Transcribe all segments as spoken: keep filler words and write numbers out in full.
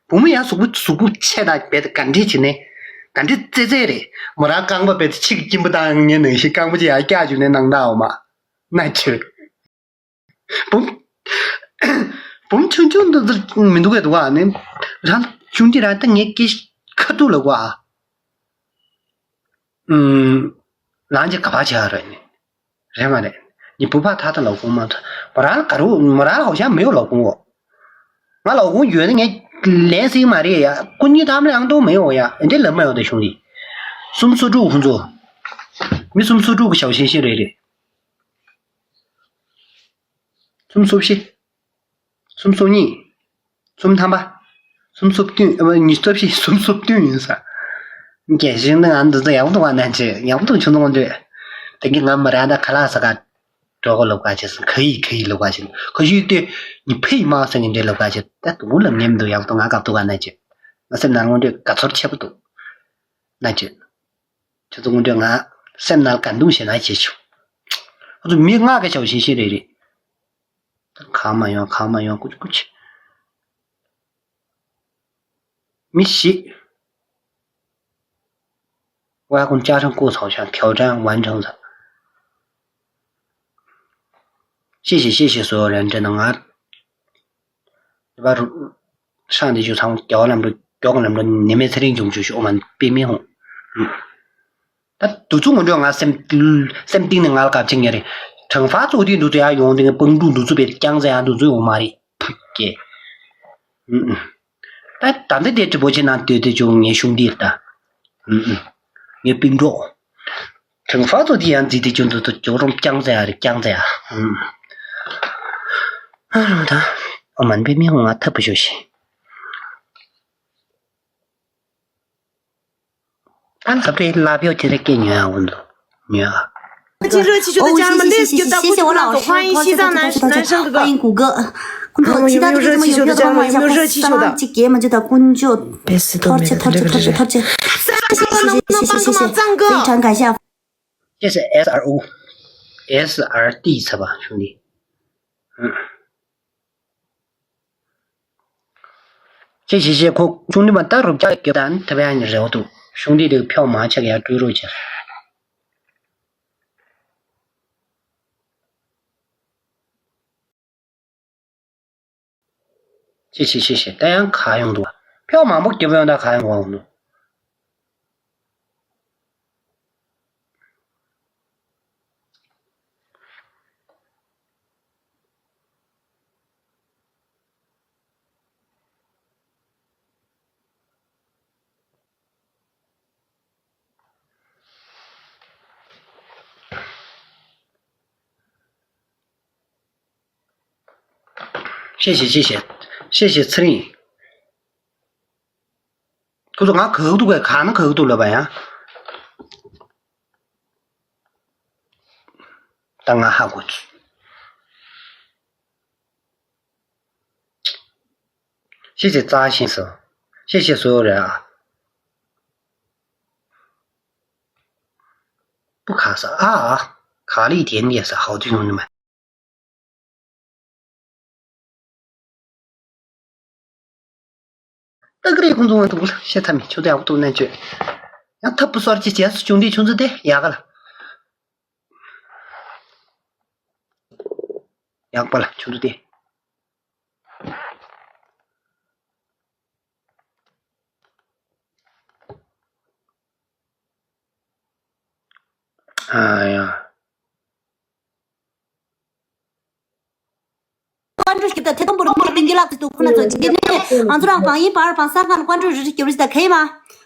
བུ་མོ་ཡང་གཟུགས་པོ་གཟུགས་པོ་ཆེ་དང་རྦད་དེ་ག་འདྲས་བྱས་ནས་ག་འདྲས་རྩེ་རྩེ་རེད། མོ་རང་རྐང་པ་རྦད་དེ་ཕྱི་གི་སྐྱིན་པ་བཏང་ངས་ནང་བཞིན་རྐང་པ་ཅིག་ཡར་བཀྱག་བཅུག་ནས་ནང་བཏང་འོ་མ། ན་ཆེ། བུམ། བུམ་ཆུང་ཆུང་འདི་ཚོ་མི་འདུག་གས་འདུག་ག་ནི། རང་ཆུང་དེ་རང་ད་ངའི་སྐད་ཁ་ཐུག་ལ་གོ་ཨ། ཨུམ། རང་གི་ག་པར་བྱ་ར་ནི། རེད་མ་རེད། ནི་བུ་ཕ་ཐ་ཐ་ལོག་གོང་མ་ཐ། མོ་རང་ག་རུ་མོ་རང་ཧོ་ཤ་མེའོ་ལོག་གོང་འོ། ང་ལོག་གོང་ཡོད་ན་ངས་ལན་སྲིད་མ་རེད་ཡ། ཁོ་གཉིས་ཐམ་ལ་ཡང་གཏོང་མེའོ་ཡ། འདི་ལབ་མ་ཡོང་ད་ཤོང་གི། སུམ་སོ་དྲུག་ཁོང་ཚོ། མི་སུམ་སོ་དྲུག་གི་ཞའོ་ཤིང་ཤིང་རེད་རེད། སུམ་སོ་བཞི། སུམ་སོ་གཉིས། སུམ་ཐམ་པ། སུམ་སོ་བདུན་ཨ་ཉི་ཤུ་རྩ་བཞི་སུམ་སོ་བདུན་ཡིན་ས། རྒྱལ་ཞིང་ནི་ང་འདི་ཚོ་ཡག་པོ་འདུག་ག་ནན་ཆེ་ཡག་པོ་འདུག་ཆུང་ཚོང་འདོད། དེ་གི་ང་མི་ར་ད་ཁ་ལག་ཟ་ག་འགྲོ་གོ་ལབ་ག་ཆེ་སོང་ཁ་ཡིག་ཁ་ཡིག་ལབ་ག་ཆེ་ཁ་ཤུས་ཏེ་ཉི་ཕེ་ཡི་མ་ས་ཉི་འདྲེ་ལབ་ག་ཆེ་ད་དུ་ལབ་ཉེམ་འདུག་ཡག་པོ་ང་དགའ་པོ་འདུག་ག་ནན་ཆེ། ང་སེམས་ནང་ལོང་འདོད་དགའ་ཚོར་ཆེ་པོ་འདུག་ནན་ཆེ། ཁྱོད་ཚོ་དངོས་འབྲེལ་ང་སེམས་ནང་དགའ་འདུན་ཞེ་ན་བྱེད་ཆོག་ཁོ་ཚོ་མི་ལྔ་ག་ཞའོ་ཤིང་ཤིང་རེད་རེད། གང་མ་ཡོང་གང་མ་ཡོང་ཀུ་ཅི་ཀུ་ཅི། མི་བཞི། ཝ་ཀུན་ཅ་ཧྲང་ཀུ་ཚའོ་ཤང་ཁྱའོ་ཀྲང་ཝན་ཁྲང་ཚ། 谢谢谢谢所有人真的 ང་། 你把上帝就从脚那么脚那么你没责任永久去我们被灭红。 ད་དུ་ཚོ་ངོ་འདྲ་ང་སེམས་སེམས་གཏིང་ནས་ང་ལ་དགའ་བྱེད་ངེས་རེད། དྲང་ཧྥ་ཚོ་དེ་འདུག་ཚོ་ཡང་ཡོང་དེ་ངས་སྤང་ཕྲུག་འདུག་ཚོ་བས་རྐྱང་ཚ་ཡང་འདུག་ཚོ་ཡོང་མ་རེད་ཕུག་གེ། ད་ད་འདི་དེ་ཀྲི་པོ་ཆེ་ནང་སྡོད་དེ་བྱུང་ངའི་གཞུང་འདིར་ད། ངའི་སྤང་གྲོགས། དྲང་ཧྥ་ཚོ་དེ་ཡང་འཛིན་དེ་བྱུང་འདུག་ཚོ་ཇོ་རོང་རྐྱང་ཚ་ཡང་རེད་རྐྱང་ཚ་ཡང་། ཨ་རོ་ད། ཨོ་མན་པའི་མི་ཧོང་ང་ཐབས་པོ་ཞོ་ཤི། ཨ་ལ་པའི་ལབ་ཡོད་དེ་རེ་སྐད་ཉོ་ཡ་འོང་དུ་ཉོ་ཡ། 热气球的家人们，谢谢谢谢谢谢我老师，托起托起托起托起，欢迎谷歌。谷歌，其他的朋友们有没有帮忙一下？发放这个节目就叫滚球，托起托起托起托起，谢谢谢谢谢谢谢谢谢，非常感谢。这是 S R O，S R D 是吧，兄弟？嗯。 ཅེས་ཞེས་ཞེས་ཁོ་ཆུང་འདི་མ་ལྟ་རུ་བྱ་རྒྱབ་དང་ཐབས་ཡང་ནི་རེ་བ་འདུག་གཞུང་འདི་དེ་ཕྱོགས་མང་ཆགས་ཡར་སྤྲོད་རོགས་བྱེད། ཅེས་ཞེས་ཞེས་ཞེས་ད་ཡང་ག་ཡོང་འདུག་ཕྱོགས་མང་པོ་རྒྱབ་ཡོང་ད་ག་ཡོང་བ་འདུག་ཤེས་ཤེས་ཤེས་ཤེས་ཤེས་ཤེས་ཚེ་རིང་། ཁོ་ཚོ་ང་ག་གི་འདུག་གས་གང་ན་ག་གི་འདུག་ལབ་པ་ཡང་། ད་ང་ཧ་གོ་ཚུལ། 谢谢扎先生，谢谢所有人啊。不卡啥啊？卡了一点点是好的，兄弟们。 ཏག་རེད་ཁོང་ཚོ་ང་འདུག་ལ་བཤད་ཐབས་མེད་ཆུ་ཚོད་ཡག་པོ་འདུག་ནས་བཅོས། ཡང་ཐབས་བུ་སོར་གྱི་རྗེས་སུ་བྱུང་དུས་ཆུ་ཚོད་དེ་ཡག་ག་ལ། ཡག་པ་ལ་ཆུ་ཚོད་དེ། ཨ་ཡ། ཀོན་ཀྲུའུ་ཞིག་དང་ཐེ་ཐོང་པོ་རུ་ཀོན་ཀྲུའུ་ཏིང་གི་ལག་ཏུ་ཁོ་ན་ཚོ་འདི་ནས་ང་ཚོ་རང་པང་ཡིན་པར་པང་སང་ཁང་ཀོན་ཀྲུའུ་རི་རི་སྐྱོ་རི་ད་ཁེ་མ།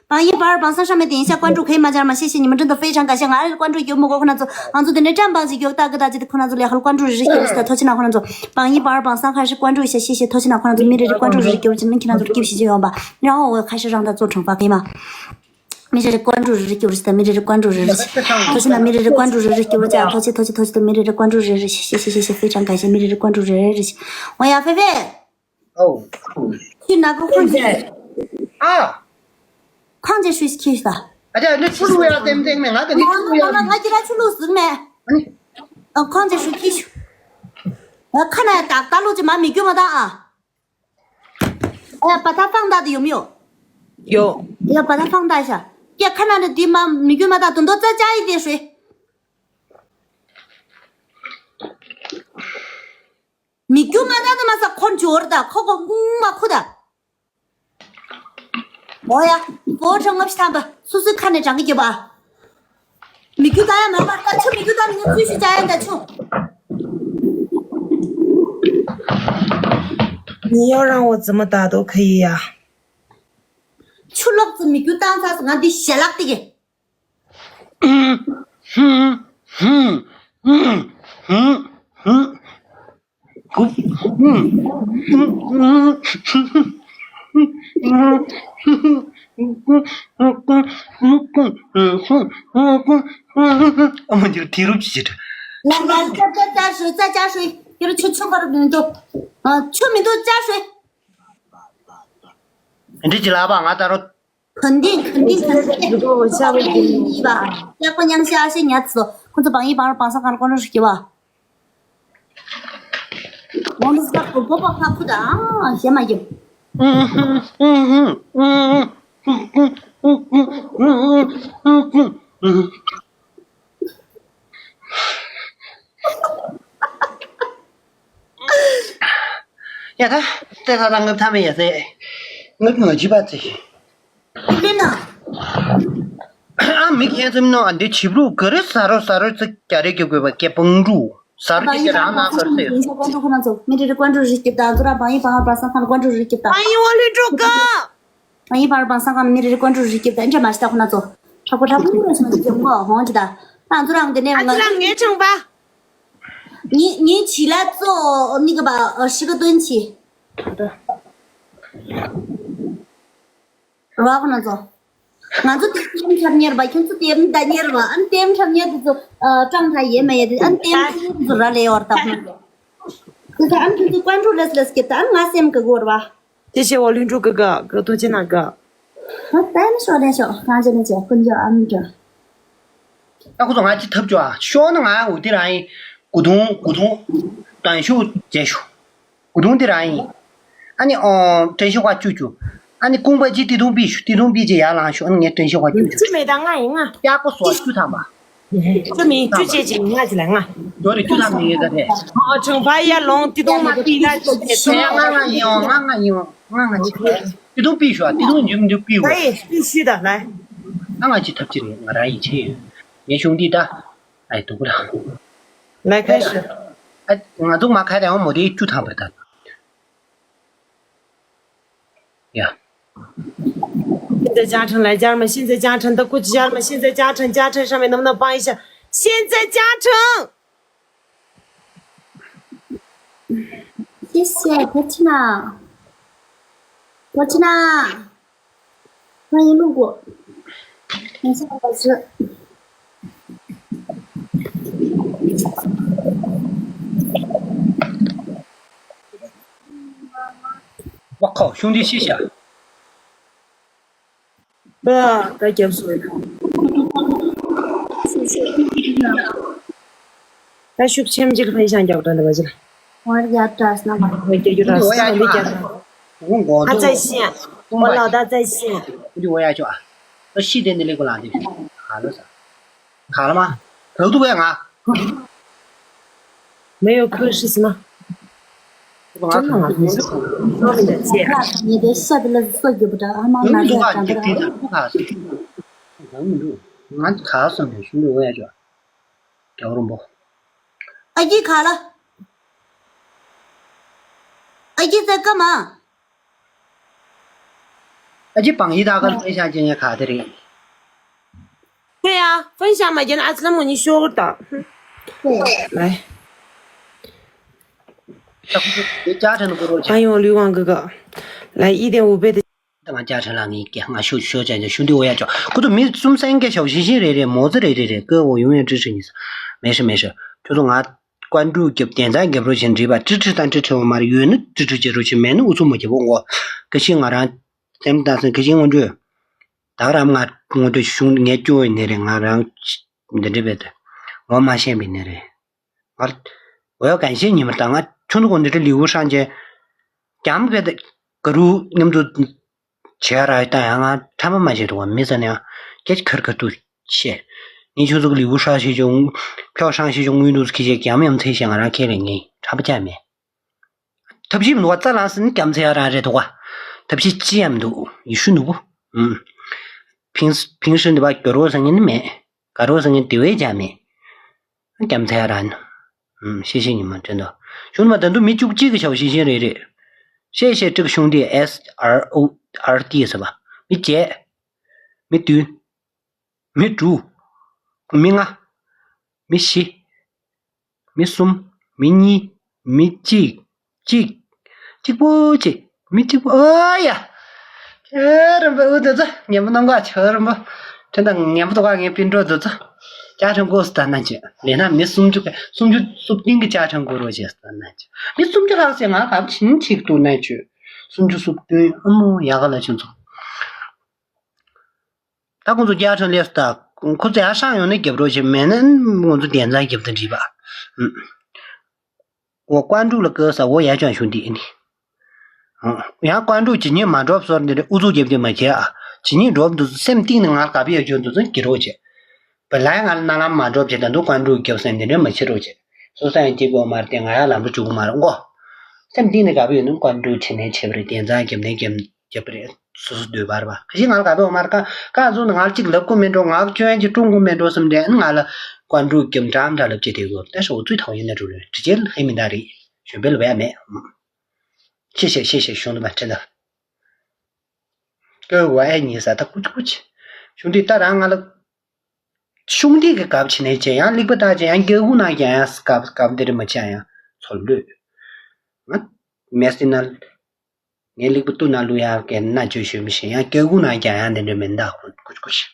པང་ཡིན་པར་པང་སང་上面点一下关注可以吗？家人们，谢谢你们，真的非常感谢。ང་རེ་ཀོན་ཀྲུའུ་སྐྱོ་མོ་གོ་ཁོ་ན་ཚོ་ང་ཚོ་འདི་ནས་ཀྲམ་པང་ཞིག་སྐྱོ་ད་གི་ད་ཅི་ཁོ་ན་ཚོ་ལས་ཧལ་ཀོན་ཀྲུའུ་རི་རི་སྐྱོ་རི་ད་ཐོ་ཆི་ན་ཁོ་ན་ཚོ་པང་ཡིན་པར་པང་སང་ཁང་ཞིག་ཀོན་ཀྲུའུ་ཞིག་ཤེ་ཤེ་ཐོ་ཆི་ན་ཁོ་ན་ཚོ་མི་རེ་རེ་ཀོན་ཀྲུའུ་རི་རི་སྐྱོ་རི་ཅི་ནི་ཁྱེད་རང་ཚོ་སྐྱིབ་ཞིག་ཅི་ཡོང་པ། 然后我开始让他做惩罚，可以吗？ མི་རེ་རེ་ཀོན་ཀྲུའུ་རི་རི་སྐྱོ་རི་ད་མི་རེ་རེ་ཀོན་ཀྲུའུ་རི་རི། ཐོ་ཆི་ན་མི་རེ་རེ་ཀོན་ཀྲུའུ་རི་རི་སྐྱོ་རི་ཅ་ཐོ་ཆི་ཐོ་ཆི་ཐོ་ཆི་ད་མི་རེ་རེ་ཀོན་ཀྲུའུ་རི་རི་ཤེ་ཤེ་ཤེ་ཤེ་非常感谢མི་རེ་རེ་ཀོན་ཀྲུའུ་རི་རི་ཤེ། ཝང་ཡ་ཧྥེ་ཧྥེ། ཨོ། ཁྱི་ན་གོ་ཁོང་ཚེ། ཨ། ཁོང་ཚེ་ཤུས་ཁྱི་ཤ། ཨ་ཅག་འདི་ཆུ་ལུ་ཡ་ཏེམ་ཏེམ་མེ་ང་ཏེ་འདི་ཆུ་ལུ་ཡ། ང་ང་ཁྱི་ར་ཆུ་ལུ་ཟུར་མེ། ཨ་ནི། ཨ་ཁོང་ཚེ་ཤུ་ཁྱི་ཤུ། ཨ་ཁ་ན་ཡ་ཏག་ཏག་ལུ་ཅི་མ་མི་རྒྱུ་མ་ཏང་ཨ། 哎呀，把它放大的有没有？有。要把它放大一下。ཡ་ཁ་ན་རེ་འདི་མ་མི་རྒྱུ་མ་ད་དུང་དོ་རྩ་ཅག་ཡིན་ཏེ་ཧྲུལ། མི་རྒྱུ་མ་ད་དུ་མ་ས་ཁོ་འཇོར་ད་ཁོ་ཁོ་ངུང་མ་ཁུ་ད། འོ་ཡ། འོ་ཁྲ་ལྔ་བཞི་ཐམ་པ་སོ་སོའི་ཁ་ནས་བགྲང་གི་རྒྱབ་ཨ། མི་རྒྱུ་ད་ཡ་མ་པ་ད་ཆུ་མི་རྒྱུ་ད་མི་ངན་ཚུལ་ཞིག་བྱ་ཡ་ད་ཆུ། 你要让我怎么打都可以呀。 ཆུ་ལོག་ཙི་མི་རྒྱུ་བཏང་ཚར་སོང་ང་འདི་ཞལ་ལག་དེ་གི། ཨ་མ་འདིར་དེ་རུབ་ཅི་ཅི་ད། ལ་ལ་ལ་ལ་ལ་ཧྲུལ་ཙ་ཅག་ཧྲུལ། དེ་རུ་ཆུ་ཆུ་ག་རུ་མི་འདུག་ཨ་ཆུ་མི་འདུག་ཅག་ཧྲུལ། འདི་ཅི་ལ་བ་ང་ད་རུ།肯定肯定肯定。ཡིན་པ། ཡག་པོ་མཉམ་ཤ་ཤེ་ཉལ་ཚོ། ཁོ་ཚོ་བང་ཡིན་བང་ར་བང་ས་གང་ར་ཀོན་ར་ཧྲུལ་གི་བ། ང་ཚོ་སྐབས་སུ་སྤོབས་པ་ཁ་ཕུ་དང་ཞེ་མ་ཡིན། ཡ་ད། ཏེ་ད་ད་ངུབ་ཐ་མེ་ཡ་ཟེ། ངུབ་ངུ་ཇི་པ་ཚེ། ཨ་མི་ཁྱེད་ཚོ་མི་ནོ་ཨ་འདི་བྱིབ་རུ་ག་རེ་ཟ་རོ་ཟ་རོ་ཚེ་རྒྱ་རེ་གི་དགོས་པ་སྐད་པང་རུ་ཟ་རོ་སྐད་ཀྱི་རང་ན་ཟ་རོ་ཚེ། མི་རེ་རེ་ཀོན་ཀྲུ་རི་སྐྱིབ་དང་ཛུ་ར་བང་ཡིན་བང་བ་སང་ཁང་ཀོན་ཀྲུ་རི་སྐྱིབ་དང་། བང་ཡིན་བ་ལུས་འགྲོ་ག་བང་ཡིན་བང་བ་སང་ཁང་མི་རེ་རེ་ཀོན་ཀྲུ་རི་སྐྱིབ་དང་འདྲ་མ་ཤི་ད་ཁོ་ན་ཚོ། ཁྲ་ཁོ་ཁྲ་ཁོ་ར་སོང་ཅི་ཀྱང་གོ་ཧོང་ཅི་ད། ཨ་ཛུ་ར་ང་དེ་ནས་ང་ཨ་ཛུ་ར་ངའི་ཆང་པ། ཉིན་ཉིན་བྱི་ལ་ཙོ་ནི་ག་བ་ཨ་ཧྲི་ག་དོན་ཆི། རོགས་ན་ཚོ། ང་ཚོ་དེ་ལྟེམ་འཁྲབ་ཉེར་བ་ཁྱོད་ཚོ་ལྟེམ་ད་ཉེར་བ་ཨན་ལྟེམ་འཁྲབ་ཉེར་དེ་ཚོ་ཨ་ཀྲང་ཐ་ཡེ་མ་ཡེ་དེ་ཨན་ལྟེམ་ཚོ་ར་ལེ་ཡོར་ད་ཁོ་ན་ཚོ། དེ་ཚོ་ཨན་ཁྱོད་ཚོ་ཀོན་ཀྲུ་ལེས་ལེས་སྐྱེད་ད་ཨན་ང་སེམས་གི་གོར་བ། དེ་ཤེ་བ་ལུན་ཀྲུ་གི་ག་གི་ཐོ་ཅི་ན་ག་ཧ་ད་ནི་ཤོ་ལེ་ཤོ་གང་ཅི་ནི་ཅི་ཀུན་ཇོ་ཨམ་ཀྲ། ད་ཁོ་ཚོ་ང་ཅི་ཐབས་ཅོ་ཨ་ཤོ་ན་ང་འུ་དེ་ར་ཡིན། གུ་དུང་གུ་དུང་། དང་ཤོ་རྗེ་ཤོ། གུ་དུང་དེ་རང་ཡིན། ཨ་ནི་ཨོ། བཀྲ་ཤིས་དཔལ་བཅུ་བཅུ། ཨ་ནི་ཀུང་པ་ཅི་ཏི་ཏུང་པི་ཤུ་ཏི་ཏུང་པི་ཅི་ཡར་ལངས་ཤོ་ཨ་ནི་ངས་བཀྲ་ཤིས་དཔལ་བཅུ་བཅུ། བཅུ་མེད་ད་ལྔ་ཡིན་ལྔ། ཡག་པོ་སོ་བཅུ་ཐམ་པ། བཅུ་མེད་བཅུ་བྱས་ཅིག་ལྔ་ཅི་ལ་ལྔ། འགྲོ་རེ་བཅུ་ཐམ་ཡིན་ད་རེད། ཨོ་ཁྲང་པ་ཡར་ལོང་ཏི་ཏུང་མ་པི་ལ་ཅི་ཟེར་ཏེ། ལྔ་ལྔ་ཡིན་ཨོ་ལྔ་ལྔ་ཡིན་ཨོ་ལྔ་ལྔ་ཅི། ཏི་ཏུང་པི་ཤུ་ཨ་ཏི་ཏུང་འཇུམ་འཇུམ་པི་ཝ། ལྔ་ལྔ་ཅི་ཐབས་ཅི་རེད་ང་རང་ཡིད་ཆེས་ཡོད། ངའི་གཞུང་འདི་ད། ཨའི་དུ་གུ་ར། ལ་ཁ་ཤོ། ཨ་ང་ཚོ་མ་ཁ་རེ་འོ་མོ་དེ་བཅུ་ཐམ་པ་ད། ཡ། 现在加成来加嘛，现在加成的过去加嘛，现在加成加成上面能不能帮一下？现在加成。谢谢，不去了，不去了。 欢迎路过。等一下，老师。 ཝ་ཁོ་ཤུང་དེ་ཤི་ཤ། ད་ད་རྒྱབ་སོ། ད་ཤུགས་ཆེམ་ཅིག་ཕན་ཤང་རྒྱབ་ད་འདི་བ་ཅི་ལ། 我要打死那个。 ཧོ་རྒྱ་རྒྱུ་ར་སི་ལི་རྒྱ་ར། ཨ་ཙའི་ཤི་ཡ། ཨོ་ལ་ད་ཙའི་ཤི་ཡ། འདི་འོ་ཡ་ཅོ་ཨ། ཨ་ཤི་དེ་ནི་ལེགས་པོ་ལ་འདི་ག་ལ་ས། ག་ལ་མ། ཐག་ཏུ་བས་ང་། 没有课是什么？ ང་ཚོ་ང་ཚོ་ང་ཚོ་ང་ཚོ་ངེད་པའི་ཤ་དེ་ལ་སོ་རྒྱུ་བུ་འདྲ་ཨ་མ་ང་ཚོ་ཡང་གྲང་དེ་ར་ཨ་ཁུ་ག་སོ། ང་མི་འདུག་ང་ག་སོ་ནས་ཤུང་འདུག་འོ་ཡ་ཅོ་ཨ། རྒྱལ་བ་རིན་པོ། ཨ་ཀྱི་ག་ལ། ཨ་ཀྱི་ཙེ་ཀ་མ། ཨ་ཅི་བང་ཡི་ད་ག་ལ་ཤ་ཅན་ཡ་ག་དེ་རེད། ཁྱོད་ཡ་ཕན་ཤ་མ་རྒྱན་ཨ་ཅི་ལ་མོ་ཉི་ཤོར་ད། ལའི། ད་ཁོ་ཚོ་དེ་ཅག་ཁྲ་ནི་ཀོ་རོ་ཆ། ཨ་ཡོང་ལུས་དབང་གི་ག་ལའི་ཨི་དེ་འུ་བེ་དེ། ད་ང་ཅག་ཁྲ་ལ་ངའི་སྐད་ང་ཤོ་ཤོ་ཅན་ཅན་ཤུ་འདི་འོ་ཡ་ཅོ་ཁོ་ཚོ་མི་གསུམ་སེང་སྐད་ཤོ་ཤིང་ཤིང་རེ་རེ་མོ་ཙི་རེ་རེ་རེ་ཀོ་འོ་ཡོང་ཡོང་ཀྲི་ཀྲི་ཉི་ས། མེ་ཤི་མེ་ཤི་ཁྱོད་ཚོ་ང་། ཀོན་ཀྲུག་རྒྱབ་དེ་ཚང་རྒྱབ་རོགས་བྱེད་འདྲིས་པ་ཀྲི་ཀྲི་དང་ཀྲི་ཀྲི་འོ་མར་ཡོད་ན་ཀྲི་ཀྲི་བྱེད་རོགས་བྱེད་མེད་ན་ཨུ་ཚུགས་མ་རྒྱབ་འོ་ངོ་། ཀ་ཤི་ང་རང་སེམས་དང་སེམས་ཀ་ཤི་སྔོན་འགྲོས། ད་ག་རང་ང་སྔོན་འགྲོས་གཞུང་ངས་སྐྱོ་བའི་ནི་རེད་ང་རང་འདི་འདྲི་བས་ཏེ་ངོ་མ་ཤེས་པའི་ནི་རེད། ང་འོ་གན་ཤེས་ཉི་མར་ད་ང་ཆུང་དུ་གོ་འདི་འདྲི་ལིའུ་ཧྲང་ཅན་རྒྱམ་བས་ཏེ། ག་རུ་མཉམ་དུ་བྱས་ར་ད་ཡང་ང་ཁྲ་མ་མ་བྱེད་དུ་བ་མི་ཟ་ནས་སྐད་ཁར་ཁར་དུ་བཤད། ངས་ཁྱོད་ཚོ་གི་ལི་བུ་ཧྲ་ཤེས་བྱུང་། ཕྱོགས་ཧྲང་ཤེས་བྱུང་། དངུལ་འདུག་ཁི་ཆེ་གམ་ཡམ་ཚེ་ཤེས་ང་རང་ཁས་ལེན་ངས་ཁྲ་མ་བྱ་མེད། ཐབས་ཤེས་མི་འདུག་བ་རྩ་ལངས་ཟིན་རྒྱ་མཚན་ཡ་རང་རེད་འདུག་བ། ཐབས་ཤེས་ཅི་ཡང་མི་འདུག་ཡེ་ཤུ་ནུ་བོ། ཨུམ། ཕིང་ཕིང་ཧྲི་འདི་བ་གྱོ་རོ་ཟེར་ངན་ནི་མེད། ག་རོ་ཟེར་ངན་དེ་བས་ཀྱང་མེད། རྒྱ་མཚན་ཡ་རང་། ཨུམ། ཤེས་ཤེས་ཉི་མ་དྲན་དོ། གཞུང་མ་ད་དུང་མི་བཅུ་གཅིག་གི་ཆའོ་ཤེས་ཤེས་རེད་རེད། ཤེས་ཤེས་ཀྲིག་གཞུང་འདི་S R O R T ཟེར་བ། མི་བརྒྱད། མི་བདུན། མི་དྲུག་མི་ལྔ། མི་བཞི། མི་གསུམ། མི་གཉིས། མི་གཅིག་གཅིག་གཅིག་པོ་གཅིག་མི་གཅིག་པོ་ཨ་ཡ། ཆོས་རིན་པོ་འུ་དེ་ཚོ་ངན་པ་རྣམ་དཀར་ཆོས་རིན་པོ། དྲན་དང་ངན་པ་དོ་ག་ངའི་སྤུན་གྲོགས་དེ་ཚོ། ཅ་ཁྲིམས་གོ་སི་ད་ན་ཅི་ལས་ན་མི་སུམ་ཅུ་སུམ་ཅུ་སུབ་ཏིང་གི་ཅ་ཁྲིམས་གོ་རོ་ཅེ་སི་ད་ན་ཅི་མི་སུམ་ཅུ་ལྷག་ཟེར་ང་ག་བ་ཕྱིན་ཅིག་ཏུ་ན་ཅི་སུམ་ཅུ་སུབ་ཏིང་ཨ་མོ་ཡག་ག་ལ་ཆུན་ཚོ། ད་ཁོང་ཚོ་རྒྱ་ཁྲལ་ལས་སུ་ད་ཁོ་ཚོ་ཡར་ཤང་ཡོང་ནས་རྒྱབ་རོགས་བྱེད་མེད་ན་ཁོང་ཚོ་དེ་འཛིན་རྒྱབ་ཏུ་འགྲིག་པ། འོ་ཀོན་ཀྲུག་ལ་ཀི་ས་འོ་ཡར་ཅང་ཞུ་འདི་ནི། ཡང་ཀོན་ཀྲུག་ཇི་ཉིན་མ་འགྲོབ་སོར་འདི་རེ་ཨུ་ཚུགས་རྒྱབ་ཀྱི་མ་བྱེད་ཨ། ཇི་ཉིན་འགྲོབ་འདུག་སེམས་གཏིང་ནས་ང་ལ་ག་པི་ཡ་ཅོ་འདུག་ཚོ་ཀྱི་རོགས་བྱེད། བ་ལའི་ང་ལ་ན་ལམ་མ་འགྲོབ་བྱེད་ད་འདུག་ཀོན་ཀྲུག་རྒྱབ་སེམས་འདི་འདྲ་མ་བྱེད་རོགས་བྱེད། སོ་ས་ཡང་སྐྱིད་པོ་མ་རེད་དེ་ང་ཡང་ལམ་འགྲོ་བཅུག་གི་མ་རེད་མགོ། སེམས་གཏིང་ནས་དགའ་པོ་ཡོད་ན་ཀོན་ཀྲུག་ཕྱི་ནས་བྱེད་པ་རེད་དེ་འཛིན་རྒྱབ་ནས་རྒྱབ་རྒྱབ་པ་རེད། སོ་སོ་འདོད་པར་བ་ཁ་ཤས་ང་ལ་དགའ་པོ་མ་རེད་ཀ་ཀ་ཚོ་ནི་ང་ལ་གཅིག་ལབ་ཀུ་མེད་འགྲོ་ང་ལ་སྐྱོན་གྱི་ཀྲུང་གུ་མེད་འགྲོ་བསམ་དེ་ང་ལ་ཀོན་ཀྲུག་རྒྱབ་འགྲམ་འདྲ་ལབ་ཀྱི་དེ་གོ་ད་ཤོག་ཚུལ་ཐག་ཡིན་ན་འགྲོ་ལོས་དྲི་རྒྱལ་ཧེ་མི་འདའ་རེད་གཞོན་པའི་ལ་བས་མེད། ཤེས་ཤེས་ཤེས་ཤེས་གཞུང་ལ་མ་དྲན་ད། ཀ་ཝ་ཨེ་ཉི་ས་ད་ཀུ་ཅི་ཀུ་ཅི། གཞུང་འདི་ད་རང་ང་ལ། གཞུང་འདི་གི་སྐབས་ཕྱི་ནས་བྱས་ཡང་ལེགས་པ་ལྟ་བྱས་ཡང་སྐྱག་ཁུང་ནང་བརྒྱབ་ཡང་སྐབས་སྐབས་འདི་རེད་མ་བྱས་ཡང་ཚོར་ལོས། ང་མེ་སི་ན། ངའི་ལེགས་པོ་ཏུ་ན་ལུ་ཡ་གའི་ན་བཅོས་ཞུས་མི་ཤེས་ཡང་སྐྱག་ཁུང་ནང་བརྒྱབ་ཡང་འདི་འདྲ་མིན་ད་ཀུ་ཅི་ཀུ་ཅི།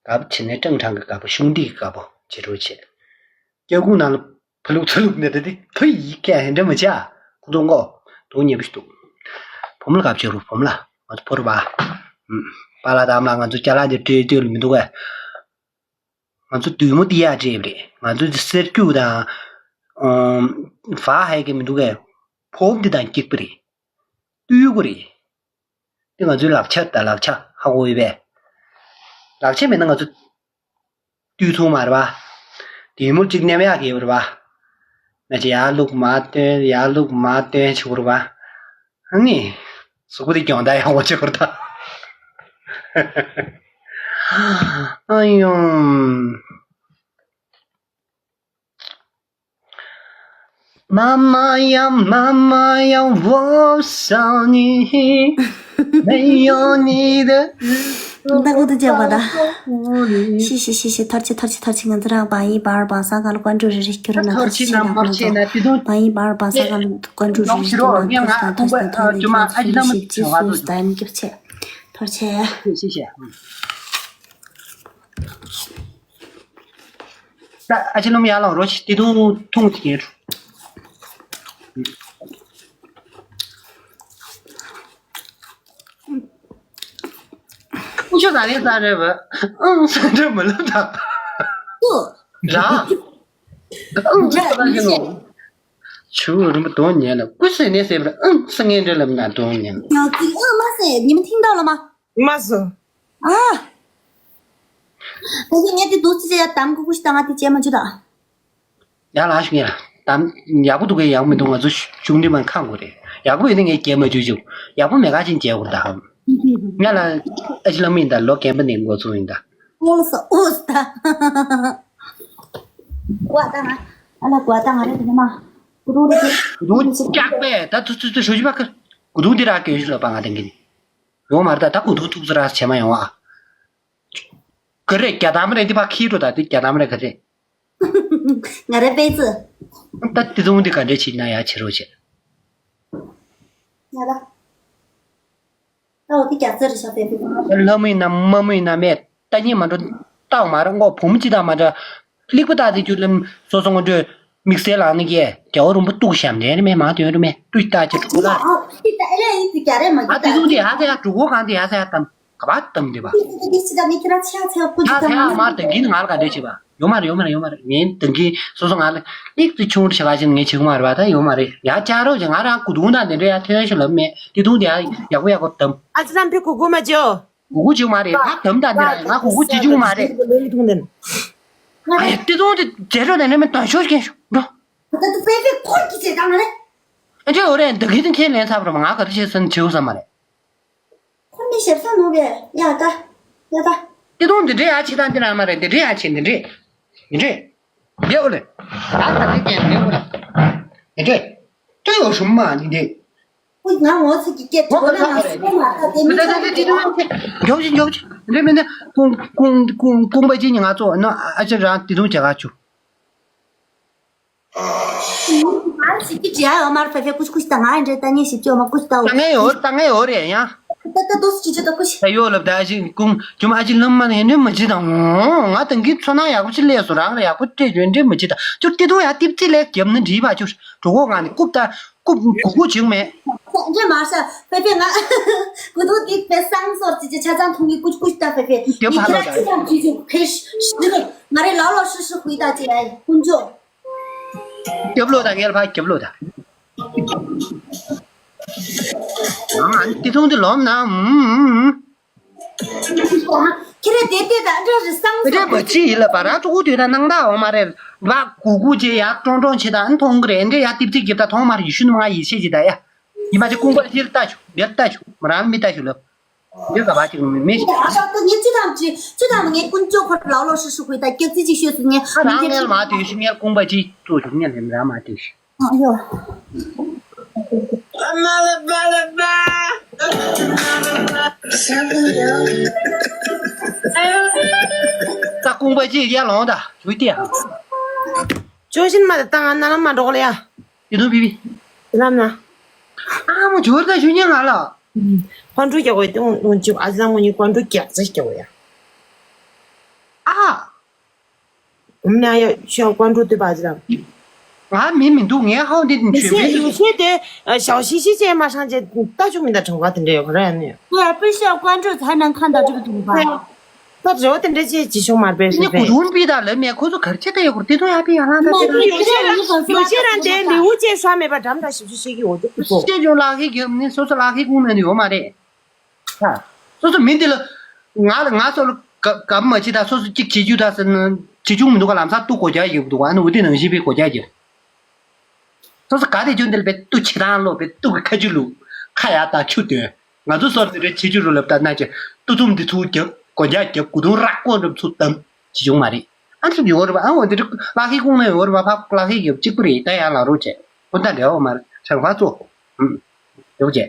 སྐབས་ཕྱི་ནས་ཀྲང་ཁྲང་གི་སྐབས་གཞུང་འདི་གི་སྐབས་བྱེད་རོགས་བྱེད། སྐྱག་ཁུང་ནང་ལ་ཕ་ལུག་ཚ་ལུག་ནས་ད་དེ་ཕ་ཡི་ཁས་ཧེ་འདྲ་མ་བྱ། ཁོ་ཚོ་ངོ་དོ་ཉེ་པོ་ཞིག་འདུག་བུ་མོ་ལ་སྐབས་བྱེད་རོགས་བུ་མོ་ལ་ང་ཚོ་ཕོ་རུ་བ། པཱ་ལགས་དང་ཨ་མ་ལགས་ང་ཚོ་ཅ་ལག་དེ་སྤྲད་སྤྲད་ལ་མི་འདུག་གས། ང་ཚོ་བདུད་མོ་འདི་ཡར་སྤྲད་པ་རེད། ང་ཚོ་འདི་གསེར་སྐྱུག་དང་། ཨམ། ཧྥ་ཧའི་གི་མི་འདུག་གས། ཕོབ་འདི་དང་སྐྱིག་པ་རེད། བཏུལ་དགོས་རེད། འདི་ང་ཚོའི་ལག་ཆ་དང་ལག་ཆ་ཧ་གོ་ཡོད་པས། ལག་ཆ་མེད་ན་ང་ཚོ་བཏུལ་ཚུགས་མ་རེད་པ། བདུད་མོ་གཅིག་མཉམ་ཡག་གི་ཡོད་རེད་པ། ང་ཚོ་ཡར་བླུག་མར་བཏོན་ཡར་བླུག་མར་བཏོན་བྱེད་དགོས་རེད་པ། ཨ་ནི། གཟུགས་པོ་དེ་གྱོང་ད་ཡག་པོ་བྱེད་དགོས་རེད་ད། ཨ་ཡོང་། 妈妈呀，妈妈呀，我想你，没有你的日子我到哪里？谢谢谢谢，ཐར་ཆེ་ཐར་ཆེ་ཐར་ཆེ། ང་ཚོ་རང་བང་ཡིག་བར་བང་ས་གང་ལ་ཀོན་ཀྲུ་རེ་རེ་སྐྱོར་ན་ཐར་ཆེ་ཆེ་ན་མར་ཆེ་ན་དེ་དུང་བང་ཡིག་བར་བང་ས་གང་ལ་ཀོན་ཀྲུ་རེ་རེ་སྐྱོར་ན་ཐར་ཆེ་ན་ཐར་ཆེ་ན་ཐར་ཆེ་ན་ཐར་ཆེ་ན་ཐར་ཆེ་ན། ཐར་ཆེ། ད་ཨ་ཅེ་ལོ་མི་ཡར་ལངས་རོགས་བྱེད། དེ་དུང་ཐུང་ཅིག་ཡིན། ཁོང་ཚོ་ད་ལས་ད་རེད་བ། ཨང་ས་འདྲ་མི་ལབ་ད། ཨུ། ར། ཨང་ས་འདྲ་མི་ལབ། ཆུ་རིན་པོ་དོན་ཉན་ལ་ཀུ་སེ་ནས་ཟེར་བ་ཨང་ས་ངན་འདྲ་ལབ་ན་དོན་ཉན། ང་ཚིག་ཨང་མ་ཟེར། ཉི་མ་听到了吗། 妈子。 ཨ། ད་གིན་ངས་དེ་འདུག་ཅི་བྱས་ཡ་དམ་ཀུ་ཀུ་ཞིག་བཏང་ང་དེ་བྱས་མ་བཅུག་ད། ཡ་ལ་ཤི་ངས་ལ་དམ་ཡག་པོ་འདུག་གས། ཡག་པོ་མི་འདུག་ང་ཚོ་ཤུགས་འདྲི་མ་ཁང་དགོས་རེད། ཡག་པོ་ཡོད་ན་ངས་བརྒྱབ་མ་བཅུག་བཅུག་ཡག་པོ་མེད་ག་ཅིན་བརྒྱབ་དགོས་ད། ང་ལ་ཨ་ཅེ་ལོ་མི་ཡིན་ད་ལོ་རྒན་པ་ནས་འགོ་ཚུགས་ཡིན་ད། ཨོ་ལ་སོ་ཨོ་སི་ད། ཀོ་ད་ང་ཨ་ལ་ཀོ་ད་ང་རེད་དེ་མ། ཀུ་རུ་རེད། ཀུ་རུ་སྐྱག་པས་ད་ཐུ་ཐུ་ཐུ་ཧྲུའུ་ཅི་པ་ཀ་ཀུ་རུ་འདི་ར་ཀེ་ཞུ་ལ་པ་ང་དང་གི་ནི། ཡོང་མ་རེད་ད། ད་ཀུ་ཐུག་ཐུག་ཙི་ར་བྱེད་མ་ཡོང་ཨ། ག་རེ་རྒྱ་དམ་རེ་འདི་ཕ་ཁྱི་འགྲོ་ད་འདི་རྒྱ་དམ་རེ་ག་རེ། ང་རེ་པེ་ཙི། ད་འདི་ཚོ་འདི་ག་འདྲ་བྱེད་ན་ཡ་བྱེད་རོགས་བྱེད། ང་ར། ད་འོ་འདི་རྒྱ་ཙི་རེ་ཤ་པེ་ཙི། ལྷ་མོ་ཡིན་ན་མ་མོ་ཡིན་ན་མེད་ལྟ་ཉེས་མ་འགྲོ། ལྟ་མ་རེད་ངོ་བུ་མོ་ཅི་དང་མ་འདྲ། ལེགས་པོ་ལྟ་དེ་རྒྱུ་ལམ་སོ་སོ་ངོ་སྤྲོད། དམིགས་བསལ་ལངས་ནི་གས་རྒྱ་བོ་རུམ་པ་གཏུག་ཤམ་དེ་ནི་མེད་མང་དོན་རུ་མེད་ཏུས་ལྟ་ཅི་གྲུ་གུ་ལ། ཨ་དེ་ཚོ་དེ་ཧ་ཟེ་ཡ་གྲུ་གུ་གང་དེ་ཧ་ཟེ་ཡ་དམ་ག་པ་དམ་དེ་པ། ཧ་ཟེ་ཡ་མར་དེ་གིན་ང་ལ་ག་འདྲས་བྱེད་པ། ཡོད་མ་རེད། ཡོད་མ་རེད། ཡོད་མ་རེད། ངས་དེང་གི་སོ་སོ་ང་ལ་ལིག་ཏུ་ཆུང་རུ་བྱ་ག་ཅིག་ངས་བྱེད་ཀྱི་མ་རེད་པ། ད་ཡོད་མ་རེད། ཡ་ཅག་རོགས་ཀྱི་ང་རང་གོས་ཐུང་དང་དེ་འདྲ་ཡ་ཐོན་ཞིག་ལབ་མེད། དེ་དུང་དེ་ཡ་ཡག་པོ་ཡག་པོ་བདམས། ཨ་ཅེ་ལམ་པའི་གོས་གོས་མ་བྱེད། གོས་གོས་བྱེད་མ་རེད། ཕ་དམ་དང་དེ་ང་གོས་གོས་བྱེད་རྒྱུ་མ་རེད། ཨ་དེ་དུང་དེ་རྗེས་འགྲོ་དེ་འདྲ་མི་དང་ཤོག་ཤོག་ཤོག་འགྲོ། ད་དུ་པེ་པེ་ཁོར་གྱི་བྱེད་སྟངས་རེད། ཨ་ཅེ་འོ་རེད། འདི་གི་དེ་ཁས་ལེན་ཚར་བ་རེད། ང་ག་རེ་བྱེད་སྲིད་བྱེད་དགོས་ས་མ་རེད། ཁོ་མི་ཞེབ་ས་ནོར་བས་ཡ་ད། ཡ་ད། དེ་དུང་འདི་འདྲའི་ཡ་ཆེ་དང་འདི་ར་མ་རེད། འདི་འདྲའི་ཡ་ཆེ། འདི་འདྲའི། འདི་འདྲའི། འདི་འོ་ལེ། ད་ད་འདི་ཀྱེ་འདི་འོ་ལེ། འདི་འདྲའི། ཅོ་ཡོ་ཤུམ་མ་འདི་འདྲའི། ཁོ་ང་ངོ་ཚ་གི་སྐད་ཐོག་ལ་ང་སུ་མ་ད་དེ་མི་ཚ་གི་འདི་འདྲའི། མགྱོགས་ཤིག་མགྱོགས་ཤིག་འདི་འདྲའི་མི་འདི་ཀུང་ཀུང་ཀུང་ཀུང་པ་ཅི་ཉི་ང་ཚོ་ནོ་ཨ་ཅེ་རང་དེ་དུང་བྱ་ག་ཆུ། ང་ཞིག་གི་བྱེད་ཡ་ཡོད་མ་རེད། ཕེ་ཕེ་ཀུ་ཤི་ཀུ་ཤི་ད་ང་ཡི་འདྲེ་ལྟ་ངན་ཞིབ་ཅོ་མ་ཀུ་ཤི་ད། ལྟ་ངན་ཡོད། ལྟ་ངན་ཡོད་རེད་ཡ། ད་ད་དུ་སུ་ཅི་ཅི་ད་ཀུ་ཤི། ད་ཡོད་ལབ་ད་ཨ་ཅེ་ཀུང་ཇུམ་ཨ་ཅེ་ལམ་མ་ནས་འདྲེ་མ་བྱེད་དང་། ང་དང་གི་ཚོ་ནང་ཡག་པོ་ཅི་ལས་སོ་རང་ལ་ཡག་པོ་སྤྲད་ཡོད། འདྲེ་མ་བྱེད་དང་། ཅུ་ཏི་དུང་ཡ་ཏིབ་ཙི་ལས་རྒྱབ་ན་འདྲིས་པ་ཅུ་གྲོགས་གོ་ང་ནི་ཀུབ་ད་ཀུབ་གུ་གུ་བྱུང་མེད། འདྲེ་མ་ཤ་ཕེ་ཕེ་ང་གུ་དུ་ཏིག་ཕེ་སང་སོར་ཅི་ཅི་ཆ་ཚང་ཐུང་གི་ཀུ་ཤི་ཀུ་ཤི་ད་ཕེ་ཕེ་རྒྱབ་ཡི་ཁ་ལོ་ད་ཁྱེད་རང་ཅི་ཅི་ཕེ་ཤི་ང་རེ་ལ་ལོ་ཧྲི་ཧྲི་ཧུའི་ད་ཅི་ཨ་ཀུན་ཅོ། རྒྱབ་ལོ་དང་ངེར་ཕ་རྒྱབ་ལོ་དང་། ཨ་ཏི་ཐུང་དེ་ལོམ་ན་ཨུམ་ཨུམ་ཨུམ། ཁྱེད་རེ་དེ་དེ་དང་འདྲ་རེ་སང་། དེ་འདྲ་མ་ཅི་ཡིན་ལ་བ་ར་ཅོ་གུ་དུས་དང་སྣང་དག་འོ་མ་རེ་བ་གུ་གུ་ཅེ་ཡག་ཀྲོང་ཀྲོང་ཆེ་དང་མཐོང་གི་རེད། འདྲེ་ཡག་ཏིབ་ཏིབ་རྒྱབ་ད་མཐོང་མ་རེ་ཡི་ཤུ་ནི་མ་ཡི་ཤེས་ཅི་ད་ཡ། ཡི་མ་ཅི་ཀུང་པ་ཅིར་ལྟ་ཞུ་འདིར་ལྟ་ཞུ་མ་རང་མི་ལྟ་ཞུ་ལབ། འདི་ག་བ་ཅིག་མི་མི་ཞིག་ཨ་ཤ་ཏོ་ངས་ཅི་དང་ཅི་ཅི་དང་ངས་ཀུན་ཅོ་ཁོ་ལའོ་ལོ་ཧྲི་ཧྲི་ཧུའི་ད་སྐྱབས་རྩིས་ཅིག་ཤོད་སུ་ངས་ཨ་རང་ངས་མ་དུས་ཤི་ངས་ཀུང་པ་ཅིག་ཏུ་ཞུ་ངས་ལེམ་ར་མ་དུས་ཤི། ཨ་ཡོ། ད་ཀུང་པ་ཅིག་ཡར་ལོངས་ད་ཞུ་སྟེ་ཨ། ཅོ་ཤིན་མ་ད་ང་ན་ལ་མ་འགྲོ་ལ་ཡ། ཡི་དུ་བི་བི། ལམ་ན། ཨ་མོ་ཇོར་ད་ཞུ་ཉན་ང་ལ། ཧོན་ཀྲུག་རྒྱག་གོ་ཡི་ཏུང་ལུང་ཅིག་ཨ་ཙི་ལ་ངོ་ཉིད་ཀོན་ཀྲུག་རྒྱག་ཙི་རྒྱག་གོ་ཡ། ཨ། ཨུམ་ན་ཡ་ཤོ་ཀོན་ཀྲུག་དུ་པ་ཨ་ཙི་ལ། ང་མི་མི་འདུག་ངའི་ཧོན་དེ་ཡུ་ཤེ་ཡུ་ཤེ་དེ་ཞའོ་ཤི་ཤི་ཅེ་མ་ཧྲང་ཅེ་ད་ཅུ་མི་ད་གྲངས་ཀ་དེ་འདྲ་ཡོད་ག་ར་ཡ་ནི། ང་པི་ཤ་ཀོན་ཀྲུག་ཚ་ནང་ཁ་ད་ཅུ་དུང་པ། ད་རེ་བ་དེ་འདྲ་ཅེ་ཅི་ཤོང་མར་པེ་ནི་ཤོ་གུ་པེ། རུང་པི་ད་ལ་མེ་ཁོ་ཚོ་གར་ཆེ་ད་ཡོད་གུར་དེ་ཚོ་ཡ་པི་ཡ་ལང་ད་དེ་ཡོ་ཤེ་རང་དེ་ལེའུ་ཅེ་ཧྲ་མེད་པ་འགྲམ་ད་ཞིབ་ཞིབ་ཤེས་ཀྱི་འོ་ཅུ་ཁུ་ཚོ། ཤེས་ཀྱི་ལག་ཁེ་གི་ནི་སོ་སོ་ལག་ཁེ་ཀུང་ན་ནི་ཡོད་མ་རེད། ཧ། སོ་སོ་མི་འདི་ལ་ང་ལ་ང་སོ་ལ་ག་གམ་མ་ཅི་ད་སོ་སོ་གཅིག་བྱེད་རྒྱུ་ད་ཟེར་ན་བྱེད་ཆུང་མི་འདུག་ག་ལམ་སང་ཏུ་གོ་རྒྱ་ཡོད་འདུག་ཨ་ནི་འུ་དེ་ནང་བཞིན་པའི་གོ་རྒྱ་ཡོད། སོ་སོ་ག་དེ་ཆུང་དེ་ལ་བེ་ཏུ་ཆེ་ཐང་ལོ་བེ་ཏུ་གི་ཁ་ཆུ་ལུ་ཁ་ཡ་ད་ཆུ་དོན། ང་ཚོ་སོར་དེ་རེ་ཆེ་ཆུ་རུ་ལབ་ད་ན་ཆེ་ཏུ་ཚུམ་དེ་ཚུ་རྒྱབ་གོ་རྒྱ་རྒྱབ་གུ་དུང་རག་གོ་འགྲམ་ཚུ་དམ་ཆེ་ཆུང་མ་རེད། ཨ་ཚུ་ཡོད་རེད་པ། ཨ་འོ་དེ་རེ་ལག་ཁེ་ཀུང་ན་ཡོད་རེད་པ། ཕ་ལག་ཁེ་རྒྱབ་གཅིག་པུ་རེད། ད་ཡ་ལ་རོ་ཆེ་ཁོ་ད་འདྲ་བ་མ་རེད། ཧྲང་ཧ་ཚོ་ཨུམ་ཡོད་ཆེ།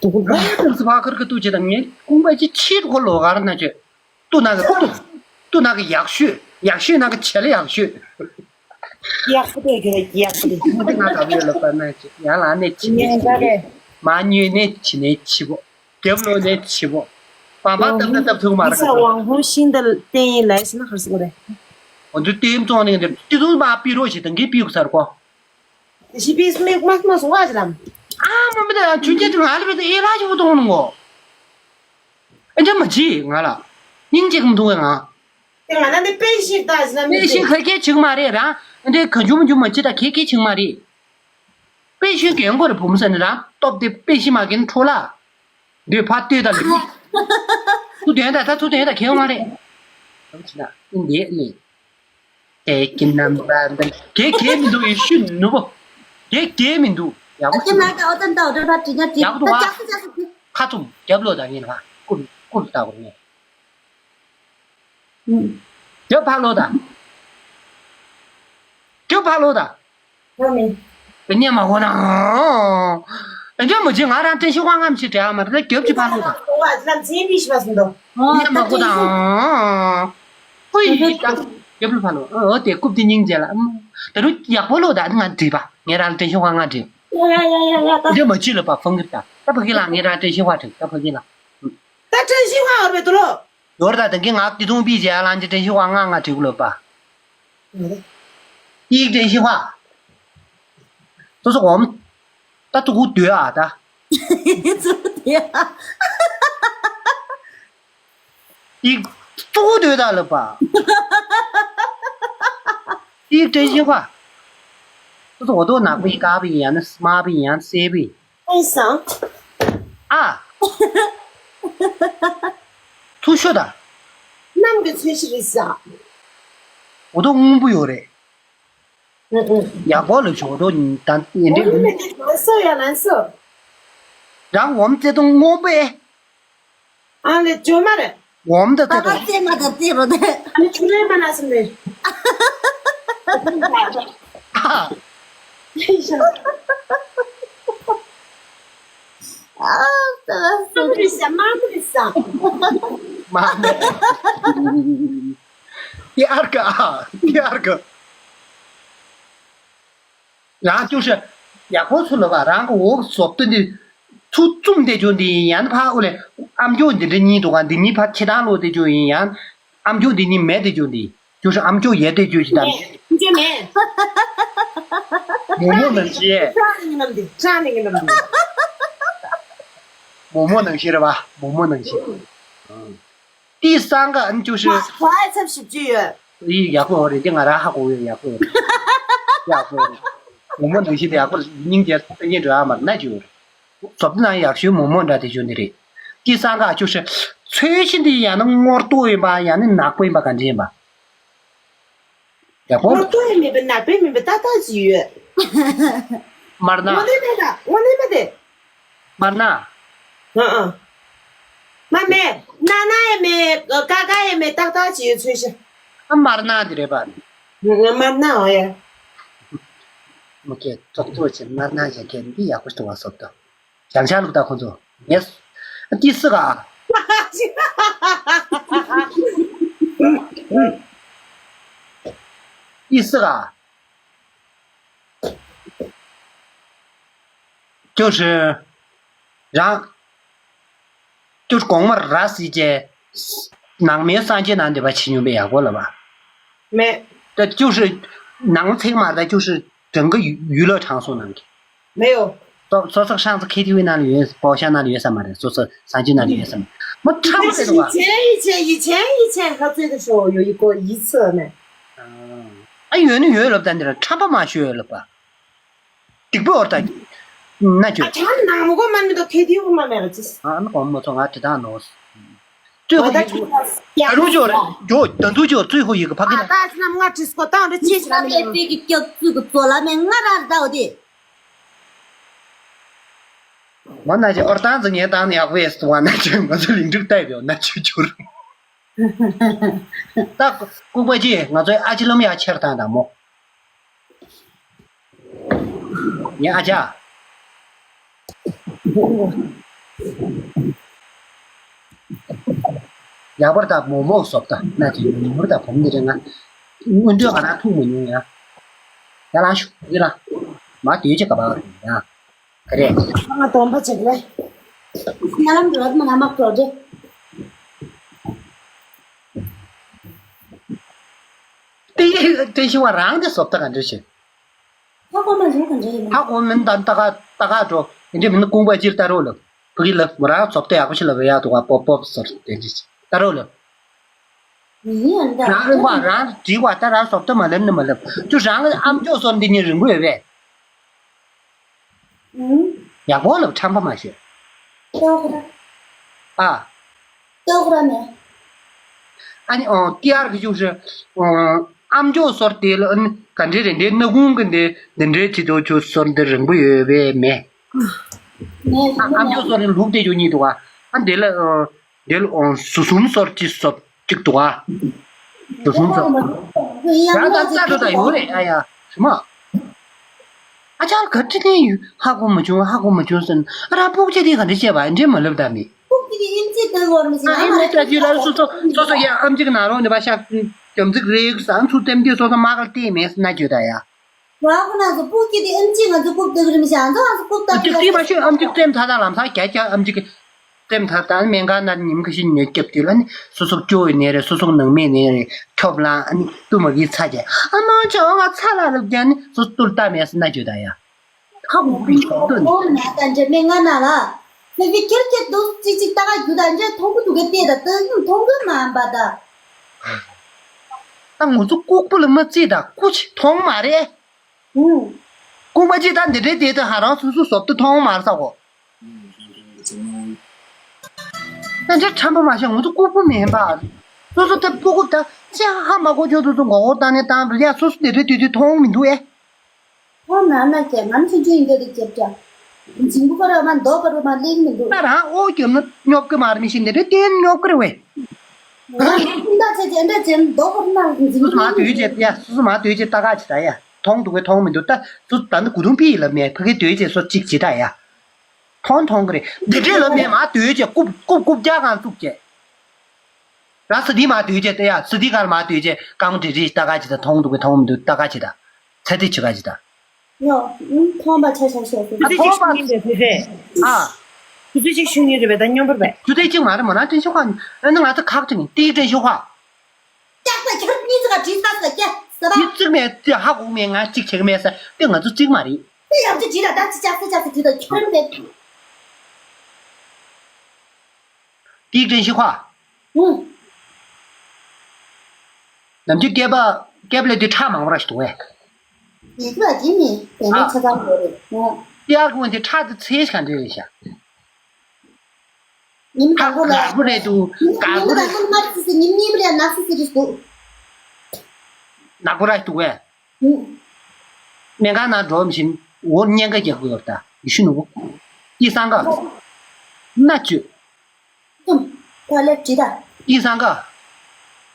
དུ་ཁུ་པ། ཨ་ཡ་ཏུ་སི་ཕ་ཁར་གི་ཏུ་ཆེ་དང་ངའི་ཀུང་པ་ཅི་ཆེ་ཁོ་ལོ་གར་ན་ཆེ། ཏུ་ན་གི་ཏུ། ཏུ་ན་གི་ཡག་ཤོས། ཡག་ཤོས་ན་གི་ཆེ་ལ་ཡག་ཤོས། ཡག་པོ་དེ་གི་ཡག་པོ་དེ། ཏུ་ན་ག་བའི་ལོ་པ་ན་ཆེ་ཡ་ལ་ནས་ཆེ་ནས་ཆེ། མ་ཉོས་ནས་ཆེ་ནས་ཆེ་བོ། རྒྱབ་ལོ་ནས་ཆེ་བོ། བམ་པ་བཏབ་ན་བཏབ་ཐུབ་མ་རེད། ས་ཝང་ཧུང་ཤིང་དེ་བསྟན་ཡིན་ལས་ཟེར་ན་ཧར་སི་གོ་རེད། འོ་འདི་ལྟེ་བཙོང་ནས་འདི་ཏི་ཏུ་མ་པི་རོ་ཞིག་དང་གི་པི་ཡུག་སར་གོ། ཞི་པི་སྨིག་མ་མ་སོང་བ་ཞིག་ལམ། ཨ་མ་མི་ད་ཆུ་སྐྱེས་དུ་ང་ལ་བི་ད་ཨེ་ལ་ཞིག་བུ་གཏོང་ནོ་གོ། ཨེ་འདྲ་མ་ཅི་ང་ལ། སྙིང་རྗེ་གི་མི་འདུག་གས་ང་། དེ་ང་ན་འདི་པེ་ཤིག་ད་ཞིག་ལམ། པེ་ཤིག་ཁ་སྐད་ཆིག་མ་རེད་ར། ཨེ་འདྲ་ག་འཇུ་མ་འཇུ་མ་ཅི་ད་ཁ་སྐད་ཆིག་མ་རེད། པེ་ཤིག་གན་གོ་རེ་བུམ་ས་ནི་ར་སྟོབས་དེ་པེ་ཤིག་མ་གན་འཕྲོ་ལ། འདོད་ཕ་ལྟོས་དང་ལུས། ཚུ་དོན་དང་ད་ཚུ་དོན་དང་ཁེལ་མ་རེད། ཨམ་ཆི་ན་ཨིན་དེ་ནི། དེ་ཀི་ནམ་པ་འདི་གེ་གེ་མི་འདུག་ཡེ་ཤུ་ནུ་བོ། གེ་གེ་མི་འདུག་ཡག་པོ་ཨ་ཅེ་ན་ཀ་ཨོ་ཏན་ད་ཨོ་ཏན་ད་ཏི་ཉ་ཏི་ཡག་པོ་ད་འདུག་ཅག་སི་ཅག་སི་ཏི། ཁ་ཐུམ་རྒྱབ་ལོ་དང་ཡིན་ལ་ཀུར་ཀུར་ལྟ་བུ་ནས། རྒྱབ་ཕ་ལོ་དང་། རྒྱབ་ཕ་ལོ་དང་། ཡོད་མེད། ཉན་མ་གོ་ན། ཨེ་འདྲ་མ་བྱེད། ང་རང་བཀྲ་ཤིས་དབང་ངམ་ཞིག་དྲན་མ་རེད། རྒྱབ་ཀྱི་ཕ་ལོ་དང་། ལམ་ཚན་པི་ཤི་བ་སུ་འདུག་ཉན་མ་གོ་དང་། ཧུའི་ད། རྒྱབ་ལོ་ཕ་ལོ། ཨོ་དེ་རྐུབ་དེ་སྙིང་རྗེ་ལ། ད་རུ་ཡག་པོ་ལོ་ད་ང་འདྲིས་པ། ངས་རང་བཀྲ་ཤིས་དབང་ང་འདྲིས། ཡ་ཡ་ཡ་ཡ་ཡ་ད། འདྲ་མ་བྱེད་ལ་པ་ཕང་གིར་ད། ད་ཕ་གི་ལ་ངས་རང་བཀྲ་ཤིས་དབང་དྲན། ད་ཕ་གི་ལ། ད་བཀྲ་ཤིས་དབང་བར་བའི་དུ་ལོ། ཡོར་ད་དང་གི་ང་ཏི་ཐུང་པི་ཇེ་ཨ་ལང་ཅི་ཏྲེན་ཤི་ཝང་ང་ང་ཏྲི་གུ་ལོ་པ། ཏིག་ཏྲེན་ཤི་ཝ། སོ་སོ་གོམ། ད་ཏུ་གུ་དུ་ཨ་ད། ཙུ་དེ་ཨ། ཏིག་ཙོག་སྡོད་ད་ལབ་པ། ཏིག་བཀྲ་ཤིས་པ། ཏོ་ཏོ་ནག་པའི་དཀར་པའི་ཡང་ན་དམར་པའི་ཡང་ན་སེར་པའི། ཨེ་སང་། ཨ། ཐུ་ཤོ་ད། གནམ་གྱི་ཚོས་གཞི་རེད་ས། འོ་ཏོ་སྔོན་པོ་ཡོད་རེད། ཡག་པོ་ལབ་ཤོག་འགྲོ་ད་ཡིན་འདྲེ་འོ་ལེ་ལན་སོ་ཡ་ལན་སོ། རང་འོམ་བརྩེ་དུང་སྔོན་པོ་ཨེ། ཨ་ལེ་ཇོ་མ་རེད། འོམ་ད་བརྩེ་དུང་། ད་བརྩེ་མ་ད་བརྩེ་རོ་དེ། ཨ་ལེ་ཆུ་རེ་མ་ན་སོང་ནས། ཨ། ཨ་ད་སོ་རེད་ས་མ་རེད་ས། མ་རེད། ཡར་ག་ཡར་ག་རང་བཅུ་ཤ་ཡག་པོ་ཚུ་ལ་བ་རང་གི་འོག་བཟོ་ལྟ་འདི་ཚུ་བཙུམ་དེ་བྱུང་འདི་ཡང་ཕ་ཨུ་ལེ་ཨམ་ཅོག་འདི་འདྲ་གཉིས་འདུག་ག་འདི་གཉིས་ཕ་ཁྱེད་རང་ལོ་དེ་བྱུང་ཡིན་ཡང་ཨམ་ཅོག་འདི་གཉིས་མེད་དེ་བྱུང་འདི་བཅུ་ཤ་ཨམ་ཅོག་ཡེ་དེ་བྱུང་ཞིག་དང་། ཨམ་ཅོག་མེད། མོ་མོ་ནང་བཞིན། ཁྲ་ནི་ངི་ནམ་འདི་ཁྲ་ནི་ངི་ནམ་འདི། མོ་མོ་ནང་བཞིན་རེད་བ་མོ་མོ་ནང་བཞིན། ཏི་སང་ག་ཨན་བཅུ་ཤི། ཁ་ཁ་ཚབ་ཞིབ་ཅུ་ཡོད། ཡི་ཡག་པོ་རེད་དེ་ང་རང་ཧ་གོ་ཡོད་ཡག་པོ་རེད། ཡག་པོ་རེད། མོ་མོ་ནང་བཞིན་དེ་ཡག་པོ་རེད་སྙིང་རྗེ་སེམས་ཅན་འགྲོ་ཡག་མ་རེད་ན་ཅིག་ཡོད་རེད། ཟོབ་ཏི་ནང་ཡག་ཤོས་མོ་མོ་འདྲ་དེ་བྱུང་ནི་རེད། ཏི་སང་ག་ཨ་བཅུ་ཤི། ཚོས་ཤི་འདི་ཡང་ན་སྔོ་ཏོ་ཡིན་པ་ཡང་ན་ནག་པོ་ཡིན་པ་ག་འདྲ་ཡིན་པ། ཡག་པོ། ངོ་ཏོ་ཡི་མེད་པའི་ནག་པོའི་མིན་པའི་ཏག་ཏག་ཅིག་ཡོད། མར་ན། དངོས་གནས་མེད་ད་དངོས་གནས་མེད་དེ། མར་ན། ཨ་ཨ། མ་མེད་ན་ན་ཡི་མེད་ཀ་ཀ་ཡི་མེད་ཏག་ཏག་ཅིག་ཡོད་ཚོད་ཤི། ཨ་མར་ན་དེ་རེད་པ། ང་མར་ན་འོ་ཡ། མ་ཁྱེད་ཙོག་ཙོག་ཆེ་མར་ན་ཞེས་ཁྱེད་འདི་ཡག་པོ་ཞིག་ཏུ་བ་སོབ་ཏོ། བྱང་ཤར་ལུགས་དང་ཁོ་ཚོ། ངས། ཏི་སི་ག་ཏི་སི་ག 就是རང་就是གོང་མར་ར་སི་ཅེ་ནང་མའི་སངས་རྒྱས་ནང་འདི་པ་ཆི་ཉུང་པའི་ཡག་པོ་ལ་བ། མེད། 这就是能成嘛，那就是整个娱娱乐场所能给。没有。说说这个上次 K T V 那里有，包厢那里有什么的，说是三句那里有什么，我唱这个吧。以前以前以前以前喝醉的时候有一过一次呢。嗯，哎，有的有了，但是唱不嘛学了吧？顶不了的，那就。啊，唱那么过嘛，那个 K T V 嘛，没有，就是。啊，那我们从啊，知道呢。 最后一个，假如就就等于就最后一个 ཕ་གི་ལ། ད་ཕྱི་ནམ་ང་ཁྲིས་ཀོ་ཏང་རེ་ཅི་ཞིག་ཨ་མེ་ཏེ་ཏེ་གི་སྐྱབས་བཅོལ་གི་ཙོ་ལ་མེ་ང་ར་ར་ད་འོ་དེ། མ་ན་ཅི་ཨོར་ཏང་ཙི་ངས་ཏང་ནི་ཡག་པོ་ཡེ་སི་ཏུ་བ་ན་ཅི་ང་ཚོ་ལིང་ཀྲིག་ཏའི་བེའོ་ན་ཅི་ཅུར། ད་ལྐུགས་པ་ཅི་ང་ཚོའི་ཨ་ཅི་ལོམ་ཡ་ཆེར་ཏང་དང་མོ། ངའི་ཨ་ཅག་ཡག་པར་ད་མོག་མོག་བཟོ་ད་ན་དེ་ཡུ་མུར་ད་བུམ་འདི་རེད་ང་། སྔོན་འགྲོས་ང་རང་ཐུག་མ་མྱོང་ཡ། ཡ་ལ་ཤུ་ཡི་ལ། མ་དུས་ཅི་ག་པ་རེད་ཡ། ག་རེད། ང་སྟོན་པ་ཅིག་ལས། ང་ལམ་འགྲོ་མ་ན་མ་འགྲོ་རེད། ཏེ་ཏེ་ཤི་བ་རང་དེ་བཟོ་ད་ག་འདྲ་ཞིག་ཧ་གོ་མ་བྱུང་ག་འདྲ་ཡིན་ན། ཧ་གོ་མིན་ད་ལྟ་ག་ལྟ་ག་འགྲོ་ཡིན་འདྲ་མིན་ན་ཀུང་པ་ཅིར་ལྟ་རོགས་ལབ། ཕ་གི་ལབ་མོ་རང་བཟོ་ལྟ་ཡག་པོ་ཞིག་ལབ་ཡ་འདུག་ག་པོབ་པོབ་ཟེར་དེ་འདྲ་ཞིག་ལྟ་རོགས་ལབ། མི་ཡིན་ཡང་འདྲ། རང་རིག་པ་རང་བྲིས་པ་ད་རང་བཟོ་ལྟ་མ་ལབ་ནི་མ་ལབ་ཅུ་རང་གི་ཨམ་ཅོག་སོར་འདི་ཉིད་རིང་པོ་ཡོད་པས། ཡག་པོ་ལབ་ཁྲམ་པ་མ་ཤོད། ཨ། ཨ་ནི་ཨོ་ཏི་ཨར་གི་ཅུ་ཤི་ཨོ་ཨམ་ཅོག་སོར་དེ་ལ་ཨ་ནི་ག་འདྲའི་རེད་འདྲའི་སྣ་ཁུང་གི་འདི་འདི་འདྲའི་ཅི་དོ་ཅུ་སོར་འདི་རིང་པོ་ཡོད་པས་མེད། ཨམ་ཅོག་སོར་ནི་ལུག་དེ་ཅུ་གཉིས་འདུག་ཨ། ཨ་འདི་ལ་ཨོ། འདི་ལ་ཨོ་ཟུ་སུམ་སོར་ཅི་སོབ་ཅིག་འདུག་ཨ། ཟུ་སུམ་སོར། ཡང་ད་ཙ་འགྲོ་ད་ཡོད་རེད་ཨ་ཡ། ཞུ་མ། ཨ་ཅག་ག་ཁྲི་ནས་ཡོད་ཧ་གོ་མ་བྱུང་ཧ་གོ་མ་བྱུང་ཟེར་ན་ཨ་ར་སྤུག་ཆ་དེ་ག་འདྲ་བྱས་པ་འདྲེ་མ་ལབ་ད་མི། སྤུག་དེ་གི་ཨིན་ཅི་ད་ཡོད་མི་ཟེར་ཨ་ཨིན་ཅི་ད་ཅི་ལ་སོ་སོ་སོ་སོ་ཡ་ཨམ་ཅིག་ན་རོ་འདི་པ་ཤག་རྒྱམ་ཚིག་རེག་ས་ཚུ་ལྟེམ་དེ་སོ་སོ་མ་གལ་ཏེ་མེད་ན་བརྗོད་ད་ཡ། ར་ཁོ་ན་ཚོ་སྤུག་ཀྱི་དེ་ཨམ་ཅི་ང་ཚོ་སྤུག་ཏུ་རིམ་ཞང་ཚོ་ང་ཚོ་སྤུག་ཏུ་ཏིག་ཏིག་མ་ཤོད་ཨམ་ཅིག་ཙེམ་ཐ་ཐ་ལམ་སང་རྒྱ་རྒྱ་ཨམ་ཅིག་ཙེམ་ཐ་ཐ་སྨན་ཁང་ན་ཉིན་ཁ་ཤས་ཉལ་སྐྱབས་དུས་ལ་ནི་སོ་སོ་སྐྱོ་བའི་ནད་རེད་སོ་སོ་ནང་མི་ནད་རེད་ཁྱོབ་ལང་ཨ་ནི་ཏུ་མ་གི་ཚ་རྒྱ་ཨ་མ་ཅོ་ང་ཚ་ལ་རུབ་རྒྱ་ནི་སོ་སོ་ཏུར་ལྟ་མེད་སི་ན་བརྗོད་ད་ཡ། ཁ་མོ་པི་ཤོག་ཏུ་ནི། ཨོ་ན་ད་འདྲེ་མེ་ང་ན་ལ། ཚེ་ཚེ་ཁྱེར་ཁྱེར་འདུག་ཅིག་ཅིག་ལྟ་ག་རྒྱུ་དང་འདྲ་མཐོང་གི་འདུག་གས་བལྟས་དང་ལྟ་གི་མཐོང་གི་མ་འབའ་ད། ད་ང་ཚོ་ལྐུགས་པ་ལ་མ་བརྩིས་དང་ལྐུགས་ཅིག་མཐོང་མ་རེད། ཨུ། ལྐུགས་པ་ཅིག་ད་འདི་འདྲའི་བལྟས་དང་ཧ་རང་སོ་སོ་ཟོབ་ཏུ་མཐོང་མ་རེད་ས་གོ། ད་འདྲ་ཁྲམ་པ་མ་བྱས་ང་ཚོ་ལྐུགས་པ་མིན་པ། སོ་སོ་ད་ལྐུགས་ལྐུགས་ད་ཅི་ཧ་མ་གོ་ཆོག་ཚོ་ཚོ་མགོ་སྐོར་བཏང་ནས་བཏང་འགྲོ་ཡ་སོ་སོ་འདི་འདྲའི་དུས་དུས་མཐོང་མི་འདུག་ཨེ། ཁོ་ན་ན་ཀྱེ་ང་ཚོ་ཅི་ཡིན་འདོད་དེ་ཅེབ་ཀྱ། འཇིང་པོ་ཁོ་ར་མ་མདོ་པ་རུ་མ་ལེགས་མི་འདུག་ད་རང་ཨོ་རྒྱབ་ན་སྙོབ་ཀྱི་མ་རེད་མི་ཤེས་འདི་འདྲའི་སྟེང་སྙོབ་ཀྱི་རེད་བས། ང་ཚོ་ད་ཆེ་ཅེ་འདྲ་ཅེ་མདོ་པ་རུ་མ་འཇིང་པོ་སོ་སོ་མ་ལེགས་མི་དུས་ཅེ་འདུག་ཡ་སོ་སོ་མ་དུས་ཅེ་ལྟ་ག་ཅི་ད་ཡ་མཐོང་འདུག་གི་མཐོང་མི་འདུག་ད་སོ་ད་ནི་གུ་དུང་པི་ལ་མེད་ཕ་གི་དུས་ཅེ་སོ་གཅིག་ཅི་ད་ཡ་མཐོང་མཐོང་གི་རེད་འདི་འདྲའི་ལ་མེད་མ་དུས་ཅེ་རྐུབ་རྐུབ་རྐུབ་རྒྱག་གང་བཙུགས་ཅེ་ར་ས་དི་མ་དུས་ཅེ་ད་ཡ་ས་དི་གར་མ་དུས་ཅེ་རྐང་འདྲི་འདྲི་ལྟ་ག་ཅི་ད་མཐོང་འདུག་གི་མཐོང་མི་འདུག་ལྟ་ག་ཅི་ད། ཚ་ཏི་ཆི་ག་ཅི་ད། ཡོ། ཨུམ་ཁོང་པ་ཆ་ཆ་ཤོག་ཟེར། ཨ་ཁོང་པ་ཨ། ཆུ་ཚོད་གཅིག་ཞུ་ངེས་རེད་པས་ད་སྙོམས་པར་པས། ཆུ་ཚོད་གཅིག་མ་རེད་མོ་ན་ཏྲེན་ཤོག་ཁ་ཨ་ནི་ང་ཚོ་ཁག་ཅིག་ཏི་ཏྲེན་ཤོག་ཁ། ཀྱག་པ་ཁྱོད་གཉིས་ཚོ་ག་བྲིས་ཚར་ཟེར་ཀྱ་ཟེར་བ། མི་གཅིག་མེད་ཅི་ཧ་གོ་མེད་ང་གཅིག་བྱེད་གི་མེད་ཟེར་དེ་ང་ཚོ་གཅིག་མ་རེད། དེ་ཡང་ཅི་བྲིས་ལ་ད་ཅི་ཅག་སེ་ཅག་སེ་བྲིས་ད་ཁྱོད་རང་པས། ཏི་ཏྲེན་ཤོག་ཁ། ཨུ། ནམ་རྒྱུན་སྐེད་པ་སྐེད་པ་ལས་དེ་ཁྲག་མང་པོ་ར་ཞིག་འདུག་བས། ཡིག་ལ་དེ་ནི་དེ་ནི་ཨ། ཆ་ཚང་དགོས་རེད་ཨོ། ཏི་ཨར་ཀུན་དེ་ཁྲག་དེ་ཚེ་ག་འདྲ་རེད་ཤག་ཉིན་དང་པོ་ལ་ཁྲག་དགའ་པོ་རེད་འདུག་དགའ་ཉིན་པོ་རེད། དང་པོ་ལ་ནག་སི་སི་ཉིན་གཉིས་པ་ལ་ནག་སི་སི་རེད་འདུག་ནག་པོ་ར་ཞིག་འདུག་བས། ཨུ། སྨན་ཁང་ནང་འགྲོ་བཞིན་འོ་གཉན་ཁ་རྒྱག་གི་ཡོད་ད་ཡེ་ཤུ་ནུ་བོ། ཨི་སང་ག་མནའ་བཅོས། ཀུན། ད་ལེབ་བྲིས་ད། ཨི་སང་ག་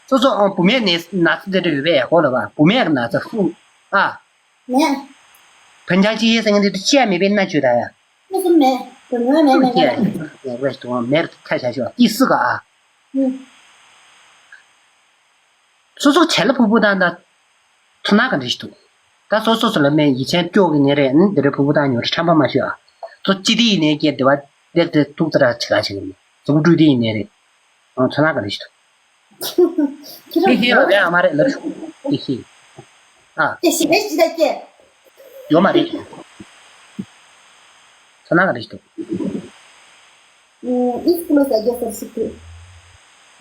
སོ་སོ་ཨང་བུ་མེད་ནས་ན་ཚ་དེ་འདྲ་ཡོད་པས་གོ་ལ་བ་བུ་མེད་ཀྱི་ན་ཚ་སུ་ཨ། མེད། བན་ཆང་ཅི་ཡེ་ཟེར་མཁན་དེ་དུ་བཤད་མེད་པའི་མནའ་བཅོས་ད་ཡ། མི་སུ་མེད། བུ་མེད་མེད་མེད་མེད། ཡ་རེས་དུ་མེར་ཁ་ཆ་ཤོག་ཨི་སི་ག་ཨ། ཨུ། སོ་སོ་བྱས་ལ་ཕུ་བུ་དང་ད། ཚོར་སྣང་ག་འདྲ་ཞིག་འདུག་ད་སོ་སོ་སོ་ལ་མེད་ཡིད་ཆེན་སྐྱོ་གི་ནས་རེད་ཨ་ནི་འདི་འདྲའི་ཕུ་བུ་དང་ཉོ་རེ་ཁྲམ་པ་མ་ཤོད་ཨ། ཚོ་ཅི་དེ་ཡིན་ནས་ཀྱེ་འདི་བ་འདིར་དེ་ཐུག་ཙ་ར་ཆེ་ག་ཆེ་གི་ནས་གཟུགས་སྤྲུལ་དེ་ཡིན་ནས་རེད། ཨང་ཚོར་སྣང་ག་འདྲ་ཞིག་འདུག་ཁྱེད་རང་ཤེས་ཤེས་ལ་རེད་ཨ་མ་རེད་ལབ་ཤོག་ཤེས་ཤེས་ཨ། དེ་ཞིག་རེད་ཅི་ད་ཀྱེ། ཡོད་མ་རེད། ཚོར་སྣང་ག་འདྲ་ཞིག་འདུག་ཨིས་ཀུ་ལུ་ཟ་རྒྱུ་ཟེར་ཞིག་འདུག་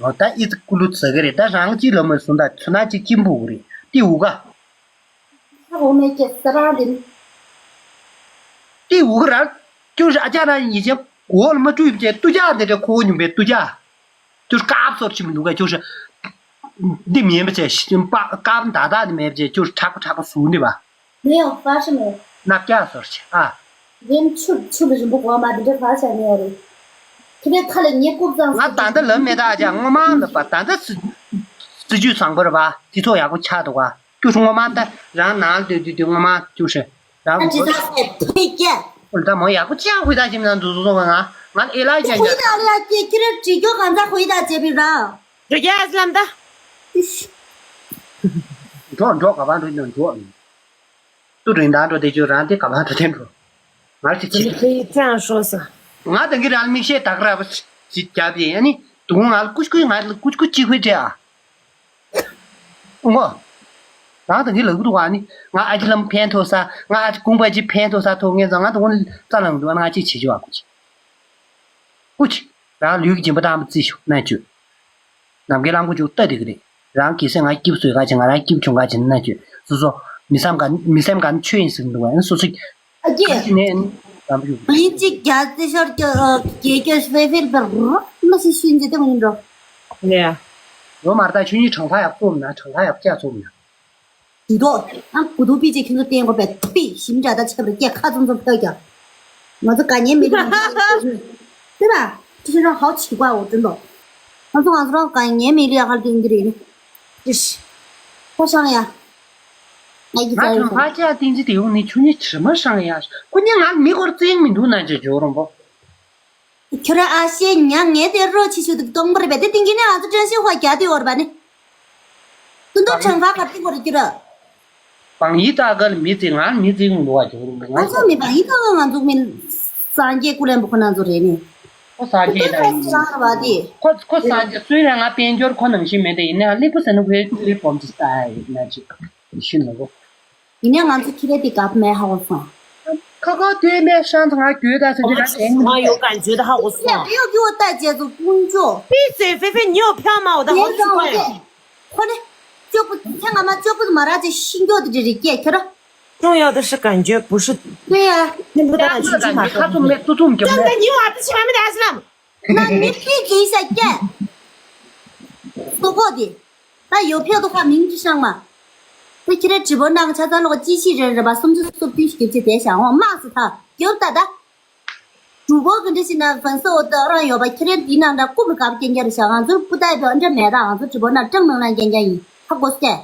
ཨོ་ད་ཨིས་ཀུ་ལུ་ཟ་གི་རེད་ད་རང་གཅིག་ལ་མ་སོང་ད་ཚོར་སྣང་གཅིག་གཅིག་འབུ་གི་རེད་དེ་འུ་ག་ཧ་གོ་མེད་ཀྱི་ས་རང་རིམ། ཏི་འུ་ག་རང་ཀྱོ་ཞི་ཨ་ཅག་རང་ཡིན་ཅེ་འོ་ལ་མ་བཀྲུས་པ་ཅེ་ཏུ་ཅག་འདི་འདྲ་ཁོ་བོ་ཉུང་པའི་ཏུ་ཅག་ཀྱོ་ཞི་དཀར་པོ་སོར་ཆི་མི་འདུག་ག་ཀྱོ་ཞི་འདི་མིན་པ་ཅེ་ཤི་པ་དཀར་པོ་མདའ་དག་འདི་མེད་པ་ཅེ་ཀྱོ་ཞི་མཁྲེགས་པོ་མཁྲེགས་པོ་ཟུག་འདི་བ། མེད་ཡང་ཧྥ་ཤི་མེད། ནག་སྐྱ་སོར་ཆི་ཨ། རིམ་ཆུ་ཆུ་ལ་རིམ་པ་གོ་མ་འདི་འདྲ་ཧྥ་ཤ་ནི་ཡོད་རེད། ཁྱེད་རའི་ཁ་ལ་ཉེ་རྐུབ་ཙང་ང་ད་ལྟ་ལབ་མེད་ད་ཨ་ཅག་སྔོན་མ་ལབ་པ་ད་ལྟ་སྲི་སྲི་ཇུས་བཟང་པོ་རེད་བ་སྤྱི་ཚོགས་ཡག་པོ་ཆགས་འདུག་ག་ཀྱོ་ཞི་ངོ་མ་ད་རང་ནང་སྡོད་དུས་དུས་ངོ་མ་ཀྱོ་ཞི་རང་ཨ་ཅི་ས་སེ་ཐུའི་ཀྱེ། ཨོ་ད་མོ་ཡག་པོ་ཅི་ཡང་ཧུའི་ད་ཞིམ་ན་འདུག་སོ་སོ་ང་ང་ཨེ་ལ་ཀྱང་ཧུའི་ད་ཨ་ལ་ཀྱེ་ཁྱི་རེ་བྲིས་ཀྱོ་གང་ཚ་ཧུའི་ད་ཅེ་བི་ར། རེ་ཀྱེ་ཨ་སླམ་ད། འགྲོ་འགྲོ་ག་པར་འགྲོ་འགྲོ་འགྲོ། ཏུ་རིན་ཐང་འགྲོ་དེ་ཅོ་རང་དེ་ག་པར་འགྲོ་དེ་འགྲོ། ང་ཅི་ཆེ། ཁྱེད་ཀྱིས་ཅང་ཤོག་ས། ང་དང་གི་རང་མིག་ཤེལ་དག་ར་བ་ཞིག་རྒྱབ་ཡིན་ཨ་ནི་དུང་ང་ལ་ཀུ་ཀུ་ང་ལ་ཀུ་ཀུ་ཅི་ཧུའི་ཏྲེ་ཨ། ཨོ། རང་དང་གི་ལག་ཏུ་བ་ནི་ང་ཨ་ཅི་ལམ་ཕན་ཐོགས་ས་ང་ཨ་ཅི་ཀུང་པ་ཅི་ཕན་ཐོགས་ས་ཐོག་ངེས་ཙང་ང་དང་ང་རྩ་ལང་འདུག་ང་ཅི་བྱེད་ཅི་བ་ཀུ་ཅི། ཀུ་ཅི། རང་ལུས་ཀྱི་སྦྱིན་པ་བཏང་བ་རྩིས་ཤོག་ན་ཅོ། ནམ་མཁའི་གླང་པོ་མཆོག་ལྟ་དེ་གི་རེད། རང་གི་སེ་ང་སྐྱིབས་བཟོས་ག་ཅིག་ང་རང་སྐྱིབས་བྱུང་ག་ཅིག་ན་ཅོ། སོ་སོ་མི་བསམ་ག་མི་སེམས་ག་ཆོས་ཡིན་ཟེར་འདུག་བ་སོ་སོ། ཨ་ཀྱེ། ཁ་ཅིག་ནས་ནམ་པོ་ཡོད། མི་གཅིག་རྒྱ་རྩེ་ཤོར་གྱི་རྒྱལ་སྐྱོ་ཤི་ཕེ་ཕེལ་པར་མ་ཤི་ཤུན་ཅི་ཏང་ཡིན་འགྲོ། ལེ། ཡོ་མར་ད་ཆུ་ཉི་གྲང་ཐག་ཡག་ཚོམ་ན་གྲང་ཐག་ཡག་ཅག་ཚོམ་ན། དུས་ཐོག་ཨང་གུ་དུ་པི་ཅེ་ཁྱོད་ཚོ་བསྟན་དགོས་པའི་ཐུ་པི་ཞིམ་འདྲ་ད་ཆབ་རེ་སྐད་ཁ་ཙུམ་ཙུམ་ཐོས་ཀྱང་། ང་ཚོ་དགའ་ཉེ་མི་རིགས་དེ་ན་ཅི་ཤེས་རང་ཧའོ་ཆི་ཀ་འོ་ཙུན་དོ། ང་ཚོ་ང་ཚོ་རང་དགའ་ཉེ་མི་རིགས་ཧར་ཏིང་གི་རེད་ནི། ཅི་ཤི། ཧོ་ཤང་ཡ། ང་ཡི་ང་ཚོ་ཧ་ཅག་ཏིང་ཅི་དེ་ཡོང་ནི་ཆུ་ཉི་ཆི་མ་ཤང་ཡ། ཁོ་ཉི་ང་མི་སྐོར་བཙན་མི་འདུག་ན་ཅི་ཇོ་རོང་པོ། ཁྱོད་རང་ཨ་ཤེ་ཉ་ངས་དེ་རོ་ཆི་ཤུ་དུ་གཏོང་པར་བས་དེ་ཏིང་གི་ནས་ང་ཚོ་བཀྲ་ཤིས་ཧོ་རྒྱ་དེ་འོར་བ་ནི། ཏུན་ཏུ་ཁྲང་ཧྥ་ག་ཏི་གོ་རི་ཀི་ར། བང་ཡི་ཏ་གལ་མི་ཚེ་ང་མི་ཚེ་ཡོང་འདུག་བ་ཇོ་རུ་ང་ང་ཚོ་མི་བང་ཡི་ཏ་གལ་ང་ཚོ་མི་སངས་རྒྱས་སྐུ་ལན་པོ་ཁོ་ན་ཚོ་རེད་ནི། ཁོ་སངས་རྒྱས་ད་ཡིན། ཁོ་ཁོ་སངས་རྒྱས་སུས་ར་ང་དཔལ་འབྱོར་ཁོ་ནང་བཞིན་མེད་དེ་ཡིན་ནའང་ལེགས་པོ་ཟེར་ན་ཁོའི་ཁོའི་སྦོམ་ཅི་ལྟ་ཡིན་ན་ཅིག་ཤི་ནོ་གོ། ཡིན་ནའང་ང་ཚོ་ཁྱི་རེ་དེ་གབ་མེད་ཧ་བ་སོང་། 可可对面上次俺觉得是这个人，我有感觉的哈，我说。不要给我带节奏，工作。闭嘴，菲菲，你有票吗？我的好奇怪。别跟我这，快点，就不，像俺们这不怎么了，这新教的这里见，看着。重要的是感觉，不是。对呀。听不到几句话说不对。真的，你娃子千万没得事了。那你闭嘴一下，见。说过的。 ད་ཡོད་ཕེབས་འདུག་ཁ་མིང་ཅི་ཤང་མ། ད་ཁྱེད་རའི་直播ནང་ཆ་ཚང་ལོག་ཅི་ཤི་རེད་རེད་པ། སུམ་ཅུ་སོ་བདུན་ཞིག་གི་ཅི་དེ་ཤང་འོང་དམག་སུ་ཐག་རྒྱོབ་ད་ད། དྲུག་པོ་གི་འདྲ་ཞིག་ན་ཧྥན་སོ་འོ་ཏོ་རང་ཡོད་པ། ཁྱེད་རའི་འདི་ནང་ད་རྐུབ་ལ་གབ་སྐྱེན་རྒྱ་རེད་ཤག་ང་ཚོར་སྤུ་ཏའི་པོ་འདྲ་མེད་ད། ང་ཚོ་直播ནང་ཀྲང་མིང་ལ་སྐྱེན་རྒྱ་ཡིན་ཧ་གོ་སྐྱེ།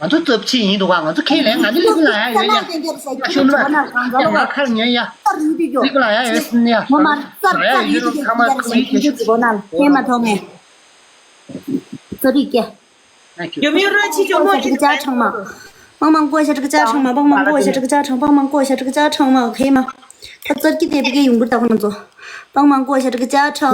ང་ཚོ་ཚབ་ཆེ་ཡིན་འདུག་ག་ང་ཚོ་ཁས་ལེན་ང་ཚོ་ལིག་ལ་ཡ་ཡོད་ཡ། ཤུ་ལ་ཡ་ཡོད་ཡ། ང་ཁར་ཉོན་ཡ། ལིག་ལ་ཡ་ཡོད་སྲིད་ཡ། ངོ་མ་རྩར་རྩར་ཡོད་དེ་ཡོད་ཚང་མ་ཁུ་ཡི་དེ་ཤུ་ལ་ཡ་ཡོད་སྲིད་ཡ། ངོ་མ་ཐོག་ངས། ཚོ་རིག་གེ། 有没有热气球墨镜？帮忙过一下这个加成嘛，帮忙过一下这个加成，帮忙过一下这个加成嘛，可以吗？他这给点给用不到，不能做，帮忙过一下这个加成，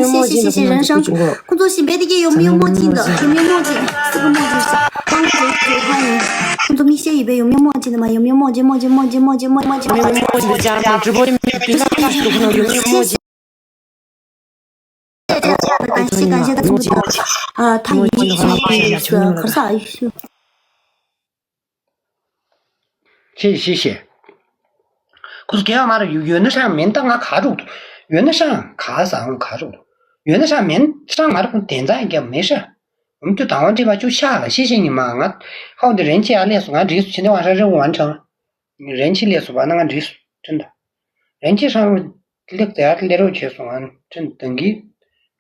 谢谢谢谢人生。工作性别的有没有墨镜的？有没有墨镜？四个墨镜是啥？帮忙解解欢迎。工作密歇一杯，有没有墨镜的吗？有没有墨镜？墨镜墨镜墨镜墨镜墨镜。没有墨镜的加上直播间没有比较大的朋友，有没有墨镜？ 感谢感谢大家的啊，他已经是可是啊，谢谢谢谢。ཁོ་ཚོ་རྒྱལ་བ་མ་རེད། ཡོད་ན་ཧྲང་མིན་ད་ང་ག་འགྲོ་འདུག་ཡོད་ན་ཧྲང་ག་ཟ་འོང་ག་འགྲོ་འདུག་ཡོད་ན་ཧྲང་མིན་ཧྲང་ང་རེ་ཁོང་དེ་འཛའ་ཡིན་རྒྱབ་མེད་ཧྲ། འོམ་དུ་དང་བ་འདྲེ་བ་བཅུ་ཤ་ལ་ཤེས་ཤེས་ཉི་མ་ང་ཧའོ་འདི་རན་ཆེ་ཨ་ལས་སུ་ང་འདྲིས་སུ་ཕྱི་འདི་བང་ཧྲ་རི་བང་ཁྲང་། རན་ཆི་ལས་སུ་བ་ན་ང་འདྲིས་སུ་ཁྲིན་ད། རན་ཆི་ཧྲང་རུ་ལེགས་ཛ་ཡར་ལེ་རོ་བྱས་སོང་ང་ཁྲིན་དང་གི།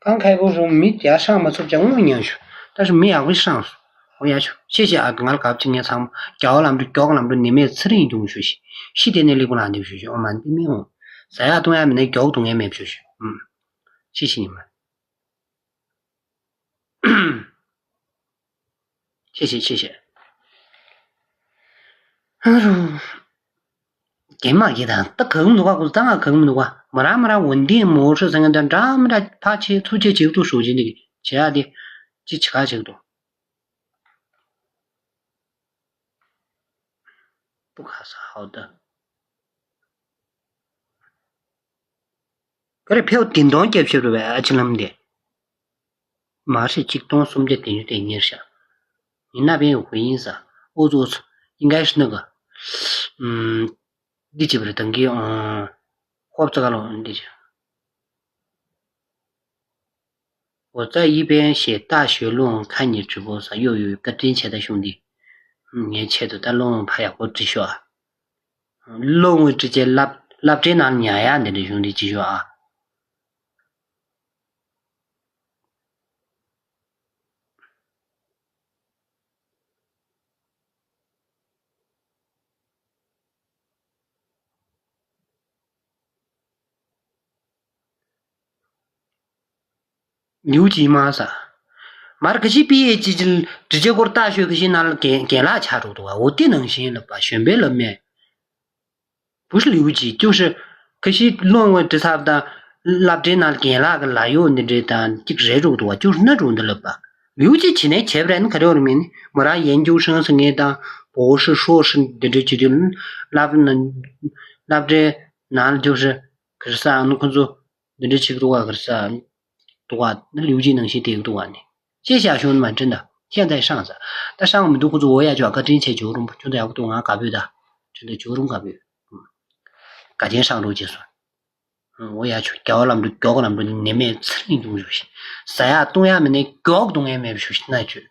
གང་ཁའི་བུ་རུ་མི་ཡར་ཧྲང་མ་ཚུབ་ཀྱང་དངོས་མྱོང་ཞུ། ད་ཞུ་མི་ཡག་པོ་ཧྲང་སོ། འོ་ཡ་ཞུ་ཤེས་ཤེས་ཨ་ང་ལ་གབ་ཅི་ངས་ཚང་མ་རྒྱ་བ་ལམ་འགྲོ་མགྱོགས་ལམ་འགྲོ་ནི་མེད་ཚེ་རིང་འབྱུང་ཞུ་ཤི་ཤི་དེ་ནས་ལེགས་པོ་ལ་འདེབས་ཞུ་ཞུ་འོ་མ་འདི་མི་འོང་། ཟ་ཡག་བཏུང་ཡག་མི་ནས་མགྱོགས་བཏུང་ངས་མེད་ཞུ་ཞུ། ཨུམ། ཤེས་ཤེས་ཉི་མ། ཆེ་ཆེ་ཆེ་ཆེ། ཨ་རུ། རྒན་མ་གི་དང་ད་གང་འདུག་ག་ཁོ་ད་ང་གང་མི་འདུག་ག་མ་ར་མ་ར་འོན་ཏེ་མོ་ཧྲི་ཟེར་མཁན་དང་འདྲ་མི་འདྲ་ཕ་ཆེ་ཚུ་ཆེ་ཅིག་ཏུ་ཧྲུའུ་ཅི་འདི་གི་བྱེད་ཡ་དེ་ཅི་བྱེད་ག་ཅིག་ཏུ། 不卡萨好的。 ག་རེ་ཕེའུ་བདུན་སྟོང་བརྒྱད་བཞི་རུ་བའི་ཨ་ཅི་ལམ་དེ། མ་ཧྲི་གཅིག་སྟོང་སུམ་བརྒྱ་བདུན་ཅུ་དེ་ཉེར་ཤག་ཉི་ན་པའི་ཧུ་ཡིན་ས་ཨོ་ཙོ་ཙོ་ཡིན་ག་ཤི་ནི་ག་ཨུམ། འདི་ཅི་བར་དང་གི་ཨང་། ཧོབ་ཙ་ག་ལོ་འདི་ཅི། 我在一边写大学论文，看你直播，啥又有个真切的兄弟。ངའི་ཆེད་དུ་ད་ལོ་ཕ་ཡག་པོ་བྲིས་ཤོག་ཨ། ལོ་ངོ་བྲིས་ཆེད་སླབ་སླབ་གྲྭའི་ནང་ཉར་ཡག་འདི་འདྲ་གཞུང་འདི་བྲིས་ཤོག་ཨ། ལིའུ་ཅི་མ་ས། མར་ཁ་ཤི་པི་ཨེ་ཅི་ཅི་འབྲི་ཆེ་སྐོར་ལྟ་ཤོད་ཁ་ཤི་ན་ལ་རྒན་རྒན་ལགས་ཆགས་འགྲོ་འདུག་བ། འོ་དེ་ནང་བཞིན་ལབ་པ་གཞོན་པའི་ལབ་མེད། བུ་ཤི་ལིའུ་ཅི་ཅུ་ཧྲི་ཁ་ཤི་ལོང་བའི་འབྲི་ཚབ་དང་སླབ་གྲྭའི་ནང་རྒན་ལགས་ཀྱི་ལ་ཡོད་འདི་འདྲའི་དང་གཅིག་རེད་འགྲོ་འདུག་བ། ཅུ་ཧྲི་ན་འགྲོ་འདི་ལབ་པ། ལིའུ་ཅི་བྱེད་ནས་བྱས་པ་རེད་ན་ག་རེ་ཡོད་རེད་མིན་མོ་རང་ཡན་ཅུ་ཧྲི་ཟེར་ངེས་དང་བོ་ཧྲི་ཧྲོ་ཧྲི་འདི་འདྲའི་བྱེད་དུས་སླབ་ན་སླབ་གྲྭའི་ནང་ལ་ཅུ་ཧྲི་ག་རེ་ཟ་ཨ་ནུ་ཁོ་ཚོ། འདི་འདྲ་བྱེད་ཀྱི་འདུག་ག་ག་རེ་ཟ། འདུག་ག་ནི་ལིའུ་ཅི་ནང་བཞིན་བསྡད་ཀྱི་འདུག་ག་ནི། ཅེས་བྱ་ཞུང་མ་འདྲི་ན་ཁྱེད་ཚོས་ཧྲང་ཟ། ད་ཧྲང་མི་འདུག་ཁོ་ཚོ་འོ་ཡ་ཅོ་བཀའ་དྲིན་ཆེ་ཇོ་རུང་པོ་ཁྱོད་ཚོ་ཡག་པོ་འདུག་ང་དགའ་པོས་ད། ཁྱོད་ཚོ་ཇོ་རུང་དགའ་པོས། དགའ་ཆེན་ཧྲང་རོགས་བྱས་སོང་། འོ་ཡ་ཆོ་རྒྱ་བ་ལམ་འགྲོ་མགྱོགས་ལམ་འགྲོ་ནི་མེད་ཚེ་རིང་འབྱུང་ཞུ་ཞིག་ཟ་ཡག་བཏུང་ཡག་མེད་ནས་མགྱོགས་བཏུང་ཡག་མེད་ཞུ་ཞིག་ན་ཆོས།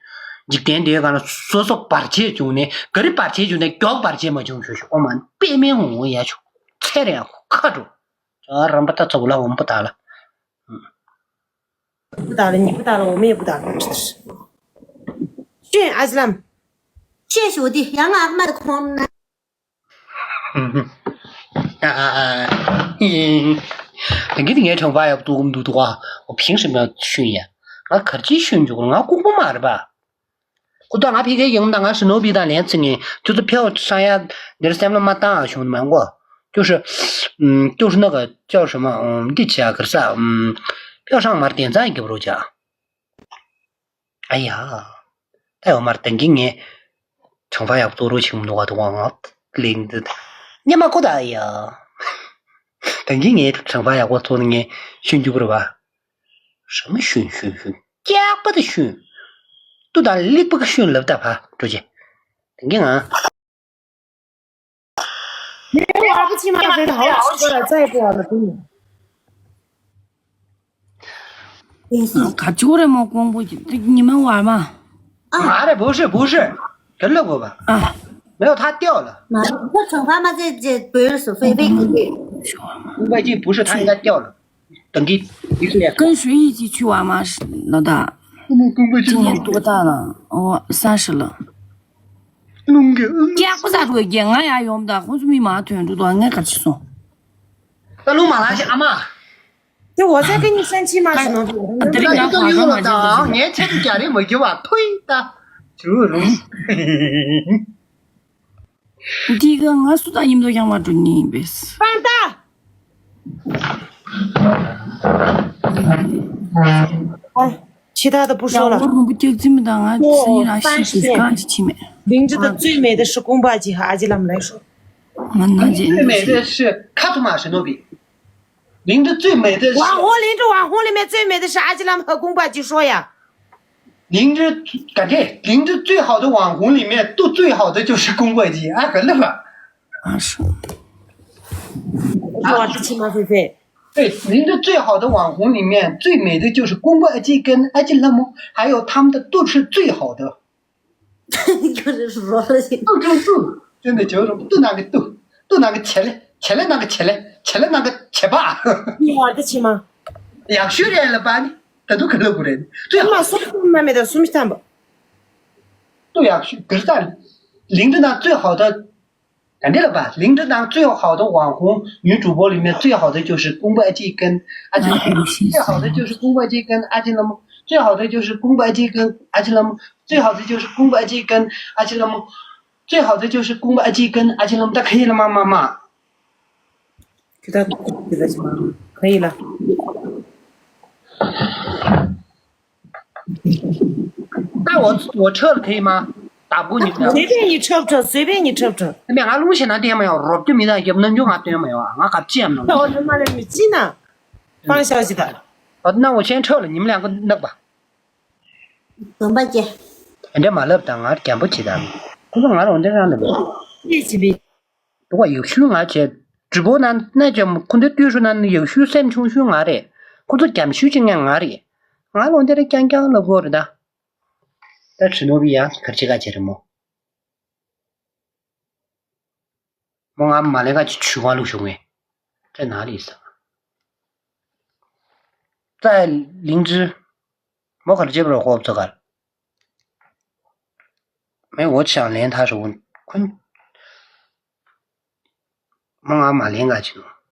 འཇིག་རྟེན་འདིའི་སྒང་ལ་སོ་སོ་བར་ཆད་བྱུང་ནས་ག་རེ་བར་ཆད་བྱུང་ནས་མགྱོགས་བར་ཆད་མ་བྱུང་ཞུ་ཞིག་ཨོ་མ་པད་མའི་འོང་འོ་ཡ་ཆོ་ཚེ་རིང་ཁ་འགྲོ། ཨ་རམ་པ་ད་ཚོགས་ལ་འོམ་པོ་ད་ལ། བུ་ད་ལ་ཉི་བུ་ད་ལ་འོ་མའི་བུ་ད་ལ། ཤེས་ཨ་ཛི་ལམ། ཤེས་ཞུ་དི་ཡང་ཨ་མ་ཁོང་ན། དེང་གི་དེ་ངའི་དྲན་པ་ཡག་པོ་འདུག་འདུག་འདུག་ཨ། ཨོ་ཕིང་ཧྲི་མ་ཤུན་ཡ། ང་གར་ཅི་ཤུན་འཇུག་ང་ལྐུགས་པ་མ་རེད་པ། ཁོ་ད་ང་ཕ་གིའི་ཡོང་ད་ང་ཧྲི་ནོ་བི་དང་ལན་ཚིག་ངེ་ཁྱོད་ཚོ་ཕེའོ་ཧྲང་ཡ་འདིར་སེམས་ལ་མ་བཏང་ཨ་བྱུང་མ་གོ། ཅོ་ཧྲི། ཅོ་ཧྲི་ན་ག་ཅོ་ཧྲི་མ་འདི་ཆ་གར་ས། ཕེའོ་ཧྲང་མར་དེ་ཚང་རྒྱབ་རོགས་བྱ། ཨ་ཡ། ད་ཡོ་མར་དེང་གི་ངེ་ཆུང་ཕ་ཡག་པོ་རོ་ཆིག་མ་འདུག་ག་འདུག་ག་ང་ལིང་འདི། ཉི་མ་ཁོ་ད་ཡ། ད་གིན་ངའི་གྲངས་པ་ཡག་པོ་ཐོག་ནས་ངས་ཤུན་རྒྱུ་བར་བ། རང་ཤུན་ཤུན་ཤུན། སྐྱག་པ་དེ་ཤུན། ཏུ་དང་ལིག་པ་གི་ཤུན་ལབ་ད་ཕ་འགྲོ་རྗེ། ད་གིན་ང་། 你给我不起吗？这个好吃的，再也不玩了，真的。 ག་ཅུ་རེ་མོ་ཀོང་པོ་ཉི་མ་བར་མ། 啊， 妈的，不是不是，真的不吧？ 啊， 没有，他掉了。 妈的，我整他妈这这不是飞飞飞。 外界不是他应该掉了，等级一系列。 跟谁一起去玩吗？老大， 跟外界 今年多大了？哦，三十了。 弄个嗯。 སྐྱག་པ་ཟ་འགྲོ་རྒྱལ་ང་ཡ་ཡོང་ད་ཁོང་ཚོ་མི་མང་དོན་འགྲོ་དོ་ངས་ག་ཅི་སོང་། 那龙马来西亚阿妈。 对，我在跟你生气吗？什么？ དེ་རིང་ང་ཁ་ཁ་མ་བྱེད་ད། ངས་ཆེད་དུ་རྒྱ་རིགས་མ་རྒྱུ་བ་ཕུའི་ད། ཇུ་རུང་། འདི་ག་ང་སུ་དང་མཉམ་དུ་ཡང་མ་འགྲོ་ནི་ཡིན་པས། 放大。哎，其他的不说了。 ཡང་རུང་པོ་སྐྱག་རྫུན་མི་དང་ང་སེ་རང་ཤི་ཤི་གང་ཅི་ཆི་མེད། 灵芝的最美的是宫保鸡和阿基拉姆来说。 ང་ན་རྗེས་最美的是卡图玛什诺比。灵芝最美的是 网红灵芝网红里面最美的是阿基拉姆和宫保鸡，说呀。 灵芝，感觉灵芝最好的网红里面都最好的就是宫保鸡，啊，很乐吧？ 啊，是。 我的亲妈菲菲。 对，灵芝最好的网红里面最美的就是宫保鸡跟阿基拉姆，还有他们的都是最好的。 就是说了去。 都都都，真的就是都那个都，都那个切嘞，切嘞那个切嘞，切嘞那个切吧。 你玩得起吗？ ཡག་ཤོས་རེད་ལབ་པ་ནི། ད་དུང་ག་ལབ་དགོས་རེད། 最好། 妈说什么没得，什么看不？ 都ཡག་ཤོས། ག་རེ་ཟེར། 灵芝呢最好的 感觉了吧？灵芝呢最好的网红女主播里面最好的就是宫保鸡跟阿基拉姆，最好的就是宫保鸡跟阿基拉姆，最好的就是宫保鸡跟阿基拉姆，最好的就是宫保鸡跟阿基拉姆，最好的就是宫保鸡跟阿基拉姆，大家可以了吗，妈妈？ 给他给他什么？可以了。 那我我撤了可以吗？打不过你们。 随便你撤不撤，随便你撤不撤。 那边俺龙现在点没有，弱就没得，也不能用俺点没有啊，俺还见了。 我他妈的，你进呢？发消息的。 啊，那我先撤了，你们两个弄吧。 དགོན་པ་ཅེ། འདྲ་མ་ལབ་དང་ང་རྒྱམ་པོ་བྱེད་དང་། ཁོ་ཚོ་ང་ལ་འོ་འདྲ་རང་ལབ། ཅེས་བྱེད་པའི། དུ་བ་ཡག་ཤོས་ང་བྱས།直播་ན་ན་ཅམ་ཁོ་ཚོའི་ལྟོས་ཤོར་ན་ཡག་ཤོས་སེམས་ཆུང་ཤོས་ང་རེད། ཁོ་ཚོ་རྒྱམ་ཤོས་ཅིག་ང་ང་རེད། ང་ལ་འོ་འདྲ་རྐྱང་རྐྱང་ལབ་དགོས་རེད་ད། ད་ཁྲི་ནོར་བུ་ཡང་གར་ཅི་ག་བྱེད་རེད་མོ། མོ་ང་མ་ལེན་ག་ཅི་ཆུ་བ་ལུག་ཤོག་ངས། ཁྲེ་ན་ལི་ས། 在灵芝。 མོ་གར་ཅི་བར་ཧོབ་ཚོ་གར། 没有，我想连他说，坤。 མོ་ང་མ་ལེན་ག་ཅི་ནོ།